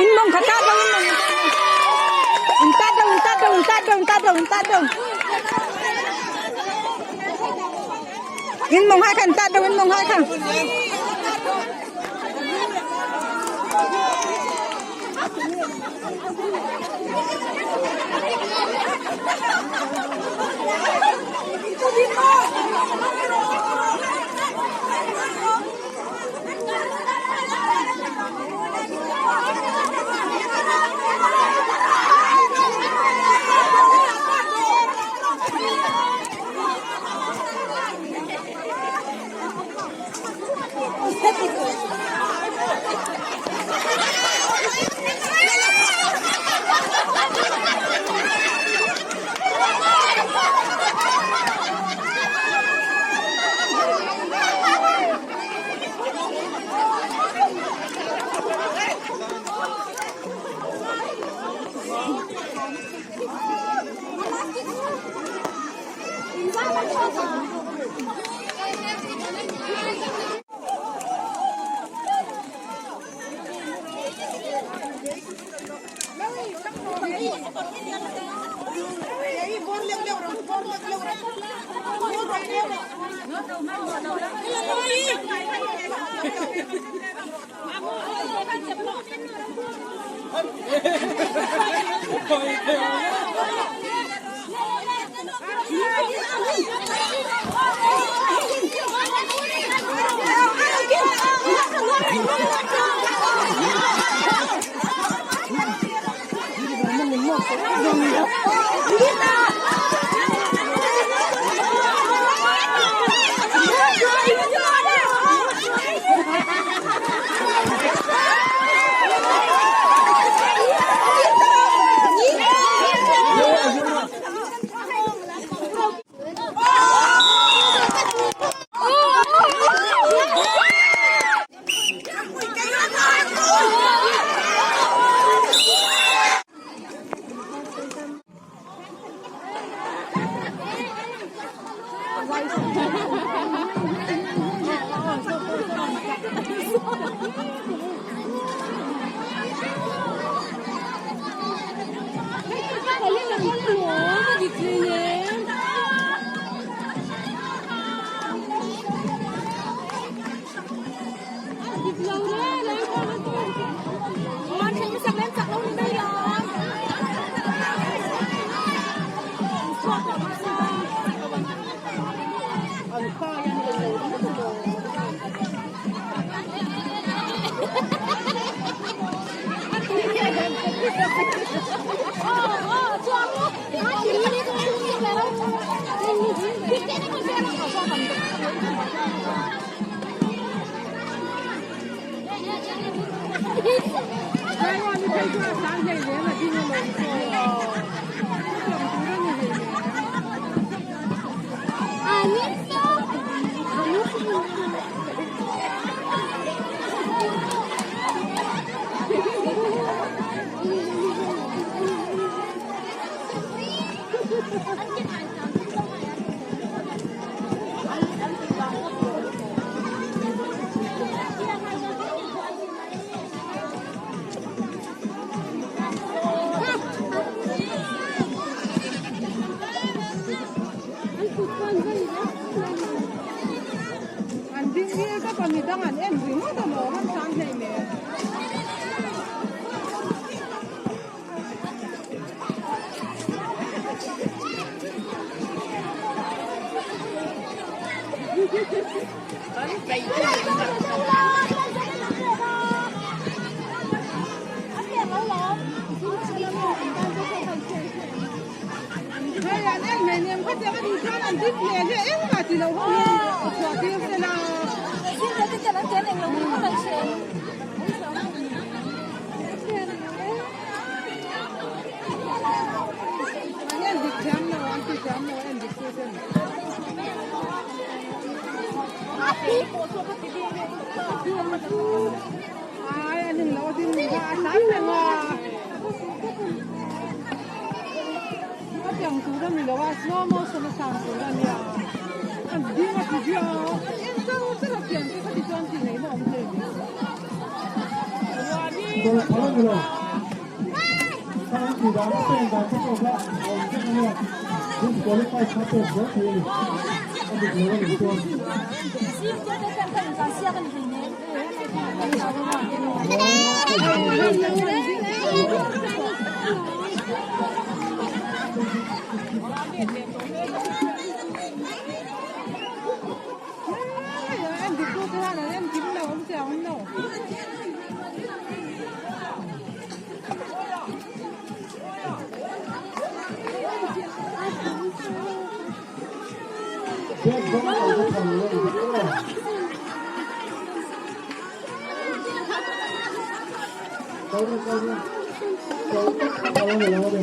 In mong kha tat lo in mong in tat lo in tat lo in tat lo in tat lo in tat lo in mong hai khan tat lo in mong hai khan. An ding hi ka pa midang an en ringawt alawm an tan hleinem. an en mai nem khatiang a nih chuan an ding hle hle engmah ti lo ho hi chhuah tir sela. An en dik thiam lo an ti thiam lo en dik tu ten. Ai an in lo ding ni kha a tlan reng a. A piang tur a ni lo a slow motion a sang tur a nia. An ding a ti viau a en char char a pian te kha ti chuan tih ngaihna awm thei ni. Dawlh phal a ni lo. Kha an tih dan a pen dan te pawh kha a awm vek a nia. Disqualify kha pek zel thei a ni. A dik lo a nih chuan. Bag dang a va phal lo a ni aw. Kal rawh kal rawh. Kal tak a phal a ni lo a ni.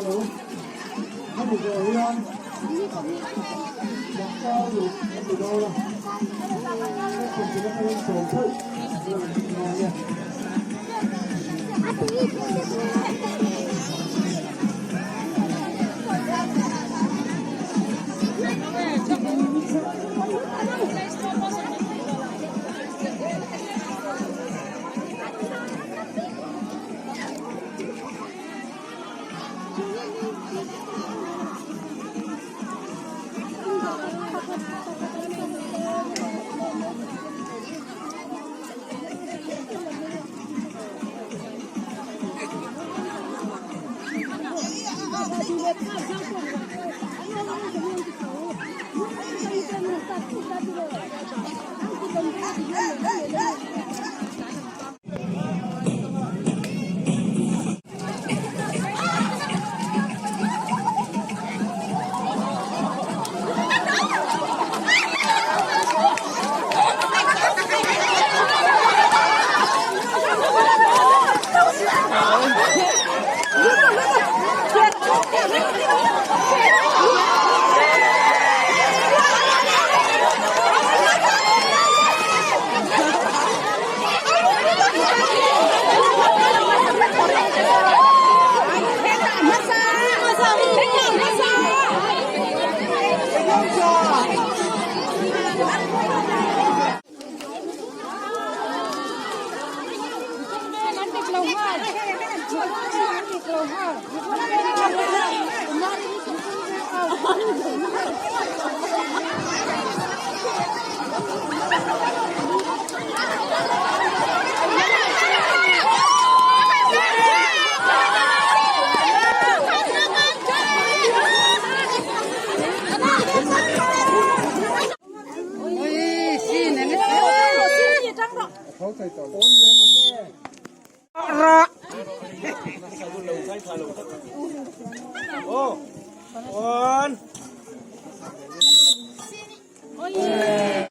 Hello hemi zawh hian doctor luh a ti dawn a section tin atangin sawm theuh lan ngai e.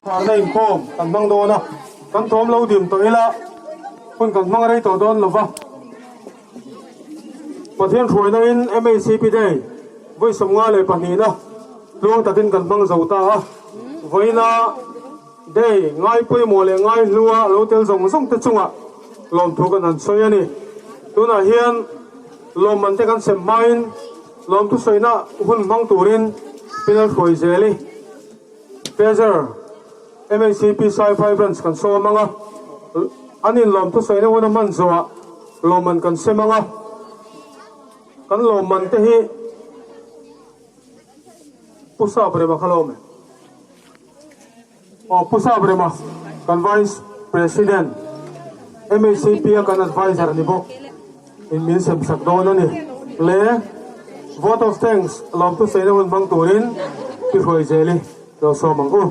Kharna inkhawm kan hmang dawn a, kan thawm lo dim tawh ila hun kan hmang rei tawh dawn lova. Pathian hruaina in MACP Day vawi 52 na tluang takin kan hmang zo ta a, vawiina Day ngai pawimawh leh ngai hlua lo tel zawng zawng te chungah lawmthu kan han sawi a ni. Tunah hian lawmman te kan sem hmain lawmthu sawina hun hmang turin Pinal hruai zel i Treasurer MHCP Saiphai Branch kan sawm ang a, an in lawmthu sawina hun a hman zawhah lawmman kan sem ang a, kan lawmman te hi Pu Saprema kha lawm e. Aw Pu Saprema kan Vice President MHCP a kan adviser ni bawk in min sem sak dawn a ni. Le vote of thanks lawmtu saina hun hmang turin Pi Hruaizeli lo sawm ang u.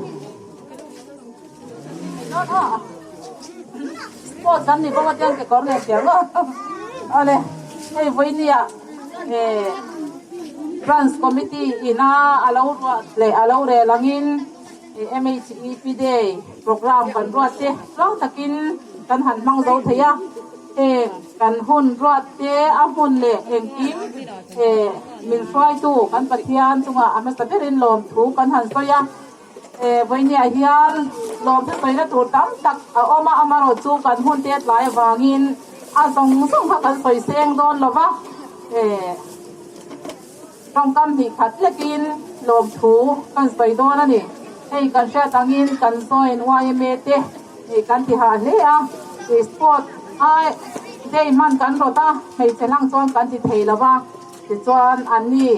Sports an ni bawk a chuan kekawr leh piang aw. Awle hei vawinia eh Branch Committee ina a lo ruat leh a lo rel angin MHEP Day program kan ruat te tluang takin kan han hmang zo thei a. Heng kan hun ruat te a hmun leh engkim eh min hruaitu kan Pathian chungah a hmasa berin lawmthu kan han sawi a. Eh vawinia hian lawmthu sawina tur tam tak a awm a, amaherawhchu kan hun te tlai avangin a zawng zawng kha kan sawi seng dawn lo va. Eh tawngkam hnih khat hlekin lawmthu kan sawi dawn a ni. Hei kan hriat angin kan join yma te ih kan ti hah hle a, ih sport ai day hman kan rawt a, hmeichhe hlang chuan kan ti thei lo va, tichuan anni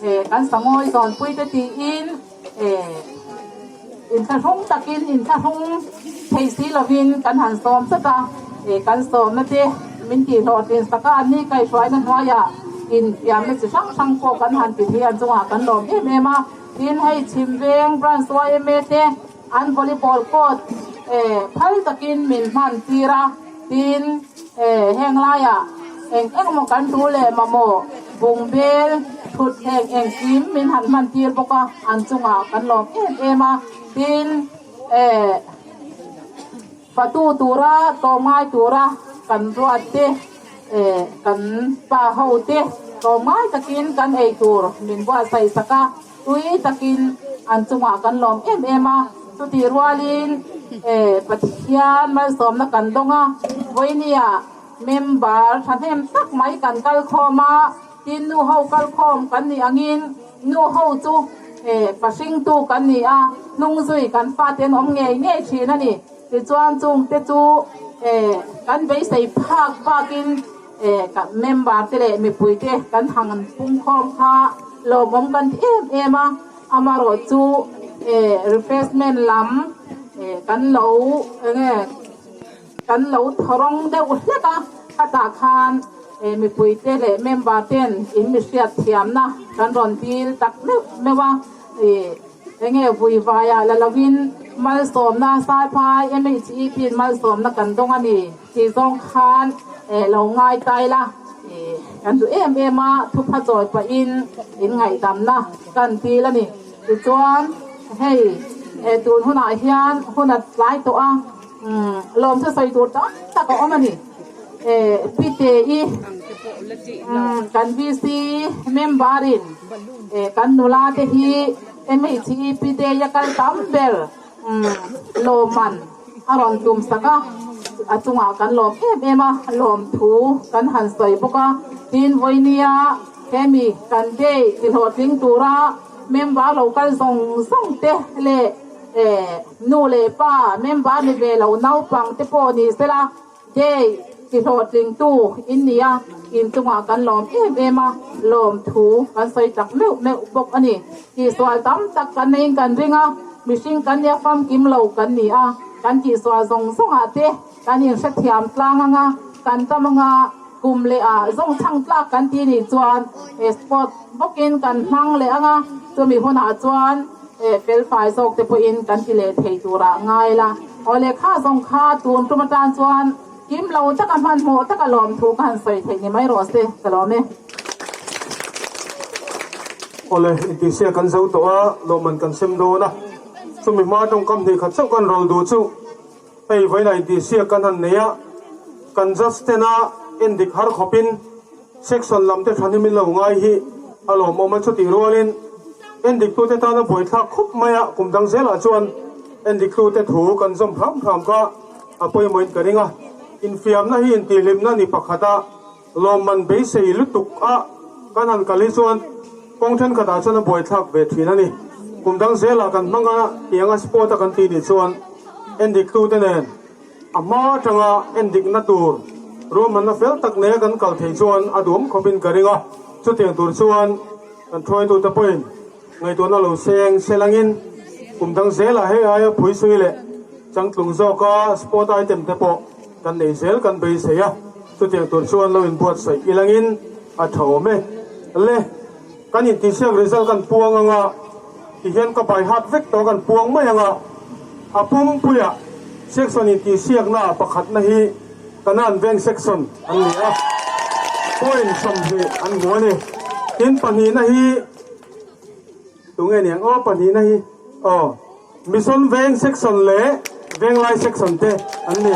eh kan sangawi zawnpui te tiin eh inthlahrung takin inthlahrung thei si lovin kan han sawm tlat a, eh kan sawmna te min tihhlawhtlin sak a, anni kaihhruaina hnuaiah infiamna chi hrang hrang pawh kan han ti thei a, an chungah kan lawm em em a, tin hei Chhimveng Branch yma te an volleyball court eh phal takin min hman tir a, tin eh heng laiah eng eng emaw kan tu leh mamawh bungbel thutthleng engkim min han hman tir bawk a, an chungah kan lawm em em a, tin eh fatu tura tlawmngai tura kan ruat te eh kan pa ho te tlawmngai takin kan ei tur min buatsaih sak a. Tui takin an chungah kan lawm em em a, chutih rualin Pathian malsawmna kan dawng a, vawinia member thahnem tak mai kan kal khawm a, tin nu ho kal khawm kan nih angin nu ho chu pahringtu kan ni a, hnung zui kan fate an awm ngei ngei thin a ni. Tichuan chungte chu kan beisei phak bakin Member te leh mipui te kan hang pung khawm kha lawmawm kan ti em em a, amaherawh chu refreshment lam kan lo enge kan lo tharawng deuh hlek a, khatah khan mipui te leh member ten in mi hriat thiamna kan rawn dil tak meuh meuh a. Enge vui vaiah la lovin malsawmna Saiphai MHEP in malsawmna kan dawng a ni tih zawng khan lo ngai tai la kan duh em em a, thupha chawi pahin in ngaihdamna kan dil a ni. Tichuan hei tun hunah hian hun a tlai tawh a, lawmthu sawi tur tam tak a awm a ni. Pite-i kan VC member in kan nula te hi MHEP day a kal tam ber lawmman a rawn tum sak a, a chungah kan lawm em em a, lawmthu kan han sawi bawk a, tin vawinia hemi kan day tihlawhtling tura member lo kal zawng zawng te leh nu leh pa member ni ve lo naupang te pawh ni sela, Day ti hlawhtlingtu in ni a, in chungah kan lawm em em a, lawmthu kan sawi tak meuh meuh bawk a ni. Tihsual tam tak kan neiin kan ring a, mihring kan nia famkim lo kan ni a, kan tihsual zawng zawngah te kan inhrethiam tlang anga, kan tam anga kum leh ah zawng chhang tlak kan ti nih chuan sport bawkin kan hmang leh anga, chumi hunah chuan felfai zawk te pawhin kan ti leh thei turah ngai la. Aw lehkha zawng kha tun tum atan chuan kim lo taka hmanhmawh taka lawmthu ka han sawi theih ni mai rawh se, ka lawm e. Awle, intihsiak kan zo tawh a, lawmman kan sem dawn a, chumi hma tawngkam hnih khat chauh kan rawl duh chu hei vawiinah intihsiak kan han nei a, kan judge tena endik har khawpin section lam te thahnem in lo ngai hi a lawmawm a, chutih rualin endiktute tana buaithlak khawp mai a, kum dang zelah chuan Endiktute thu kan zawm hram hram kha a pawimawhin ka ring a, infiamna hi intihhlimna ni pakhat a, lawmman beisei lutuk a kan han kal hi chuan kawng thenkhatah chuan a buaithlak ve thin a ni. Kum dang zelah kan hmang a, tianga sport a kan tih nih chuan endiktute nen a hma atanga endikna tur ruahmanna fel tak neia kan kal theih chuan a duhawm khawpin ka ring a, chutiang tur chuan kan hruaitute pawhin Ngaihtuahna lo seng selangin kum dang zelah hei aia phuisui leh changtlung zawka sport item te pawh kan nei zel kan beisei a, chutiang tur chuan lo inbuatsaih ilangin a tha awm e. Le, kan intihsiak result kan puang anga tihian ka by heart vek tawh kan puang mai anga a pumpuiah section intihsiakna pakhatna hi Kanan Veng section an ni a, point 20 an hmu a ni. Tin pahnihna hi. Tunge niang aw pahnihna hi aw Mission Veng section leh Venglai section te an ni.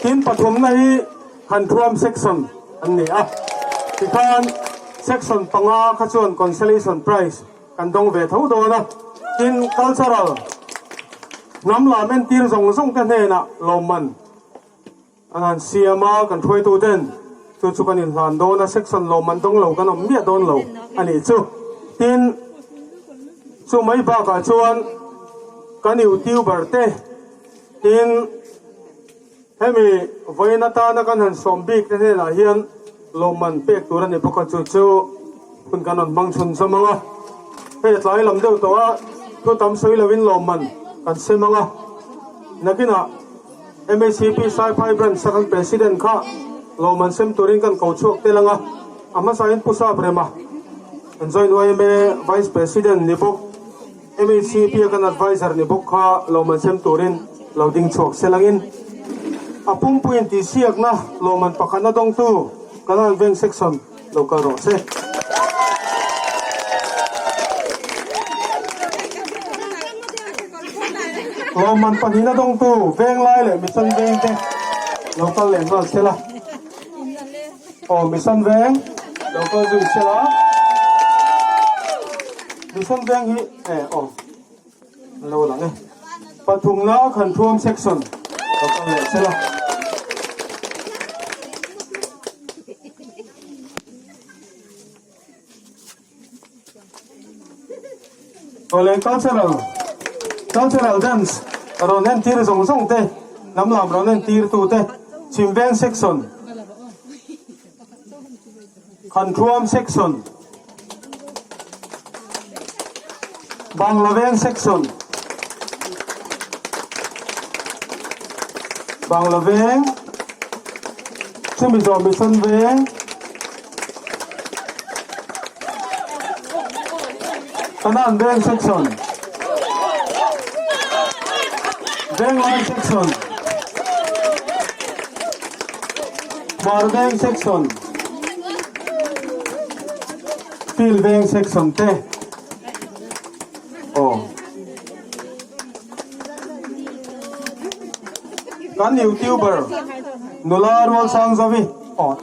Tin pathumna hi Khanṭhuam section an ni a, tikhan section panga kha chuan consolation prize kan dawng ve tho dawn a, tin cultural hnam lam entir zawng zawng te hnenah lawmman an han siam a, kan hruaitu ten chu chu kan inhlan dawn a, section lawmman dawng lo kan awm miah dawn lo a nih chu. Tin, chu mai bakah chuan kan youtuber te tin, Hemi vawiin atana kan han sawm bik te hnenah hian lawmman pek tur a ni bawk a, chu chu hun kan rawn hmang chhun zawm ang a. Hei a tlai lam deuh tawh a, thu tam sawi lovin lawmman kan sem ang a. Nakinah MHCP Saiphai Branch a kan President kha lawmman sem turin kan ko chhuak tel ang a, a hmasain Pu Sap Rema, an join yma Vice President ni bawk. MHCP a kan adviser ni bawk kha lawmman sem turin lo ding chhuak se langin a pumpuiin tihsiakna lawmman pakhatna dawngtu Kanan Veng Section lo kal rawh se. Lawmman pahnihna dawngtu Venglai leh Mission Veng te lo kal leh nghal se la. Aw Mission Veng lo kal zui se la. Mission Veng hi e aw an lo lang e. Pathumna Khanṭhuam Section lo kal leh se la. Awle cultural cultural dance rawn entir zawng zawng te hnam lam rawn entir tu te Chhimveng section Khanṭhuam section Banglaveng section Banglaveng chumi zawh Mission Veng Kanan Veng section Venglai section Hmar Veng section Field Veng section te aw Kan youtuber nula Rualsang Zavi aw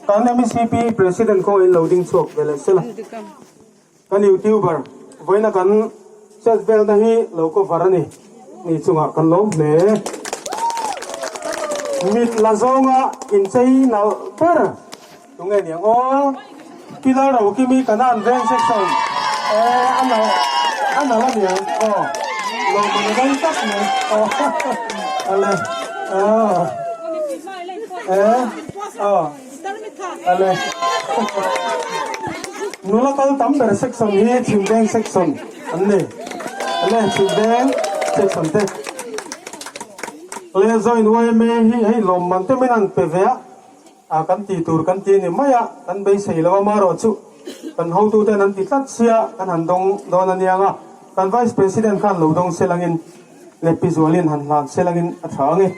Kan MECP President kawngin lo ding chhuak ve leh sela. Kan youtuber vawiina kan chat velna hi lo cover a ni. Ni chungah kan lawm hle. Mit la zawnga inchei nalh ber tunge niang aw. Pilar Rokimi Kanan Veng Section eh a nalh a nalh a niang aw. Lawmman a dang tak mai aw ale aw eh aw. Ale. Nula kal tam ber section hi Chhimveng section an ni. Ale Chhimveng section te. Le join YMA hi hei lawmman te min an pe ve a. A kan ti tur kan ti ni mai a, kan beisei lo a marawh chu kan hotu ten an ti tlat sia kan han dawng dawn a niang a. Kan Vice President khan lo dawng selangin le Pi Zualin han hlan selangin a tha ang e.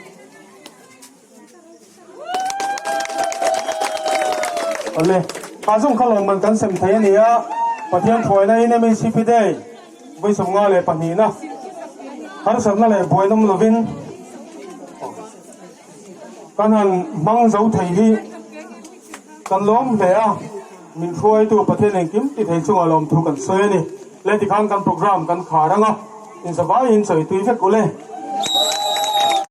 Awle, kha zawng kha lawmman kan sem thei a ni a, Pathian thuaina in MHCP Day vawi 52 na harsatna leh buainawm lovin kan han hmang zo thei hi kan lawm hle a, min hruaitu Pathian engkim ti thei chungah lawmthu kan sawi a ni. Le tikhan kan program kan khar ang a, inzavaiin chawitui vek ule.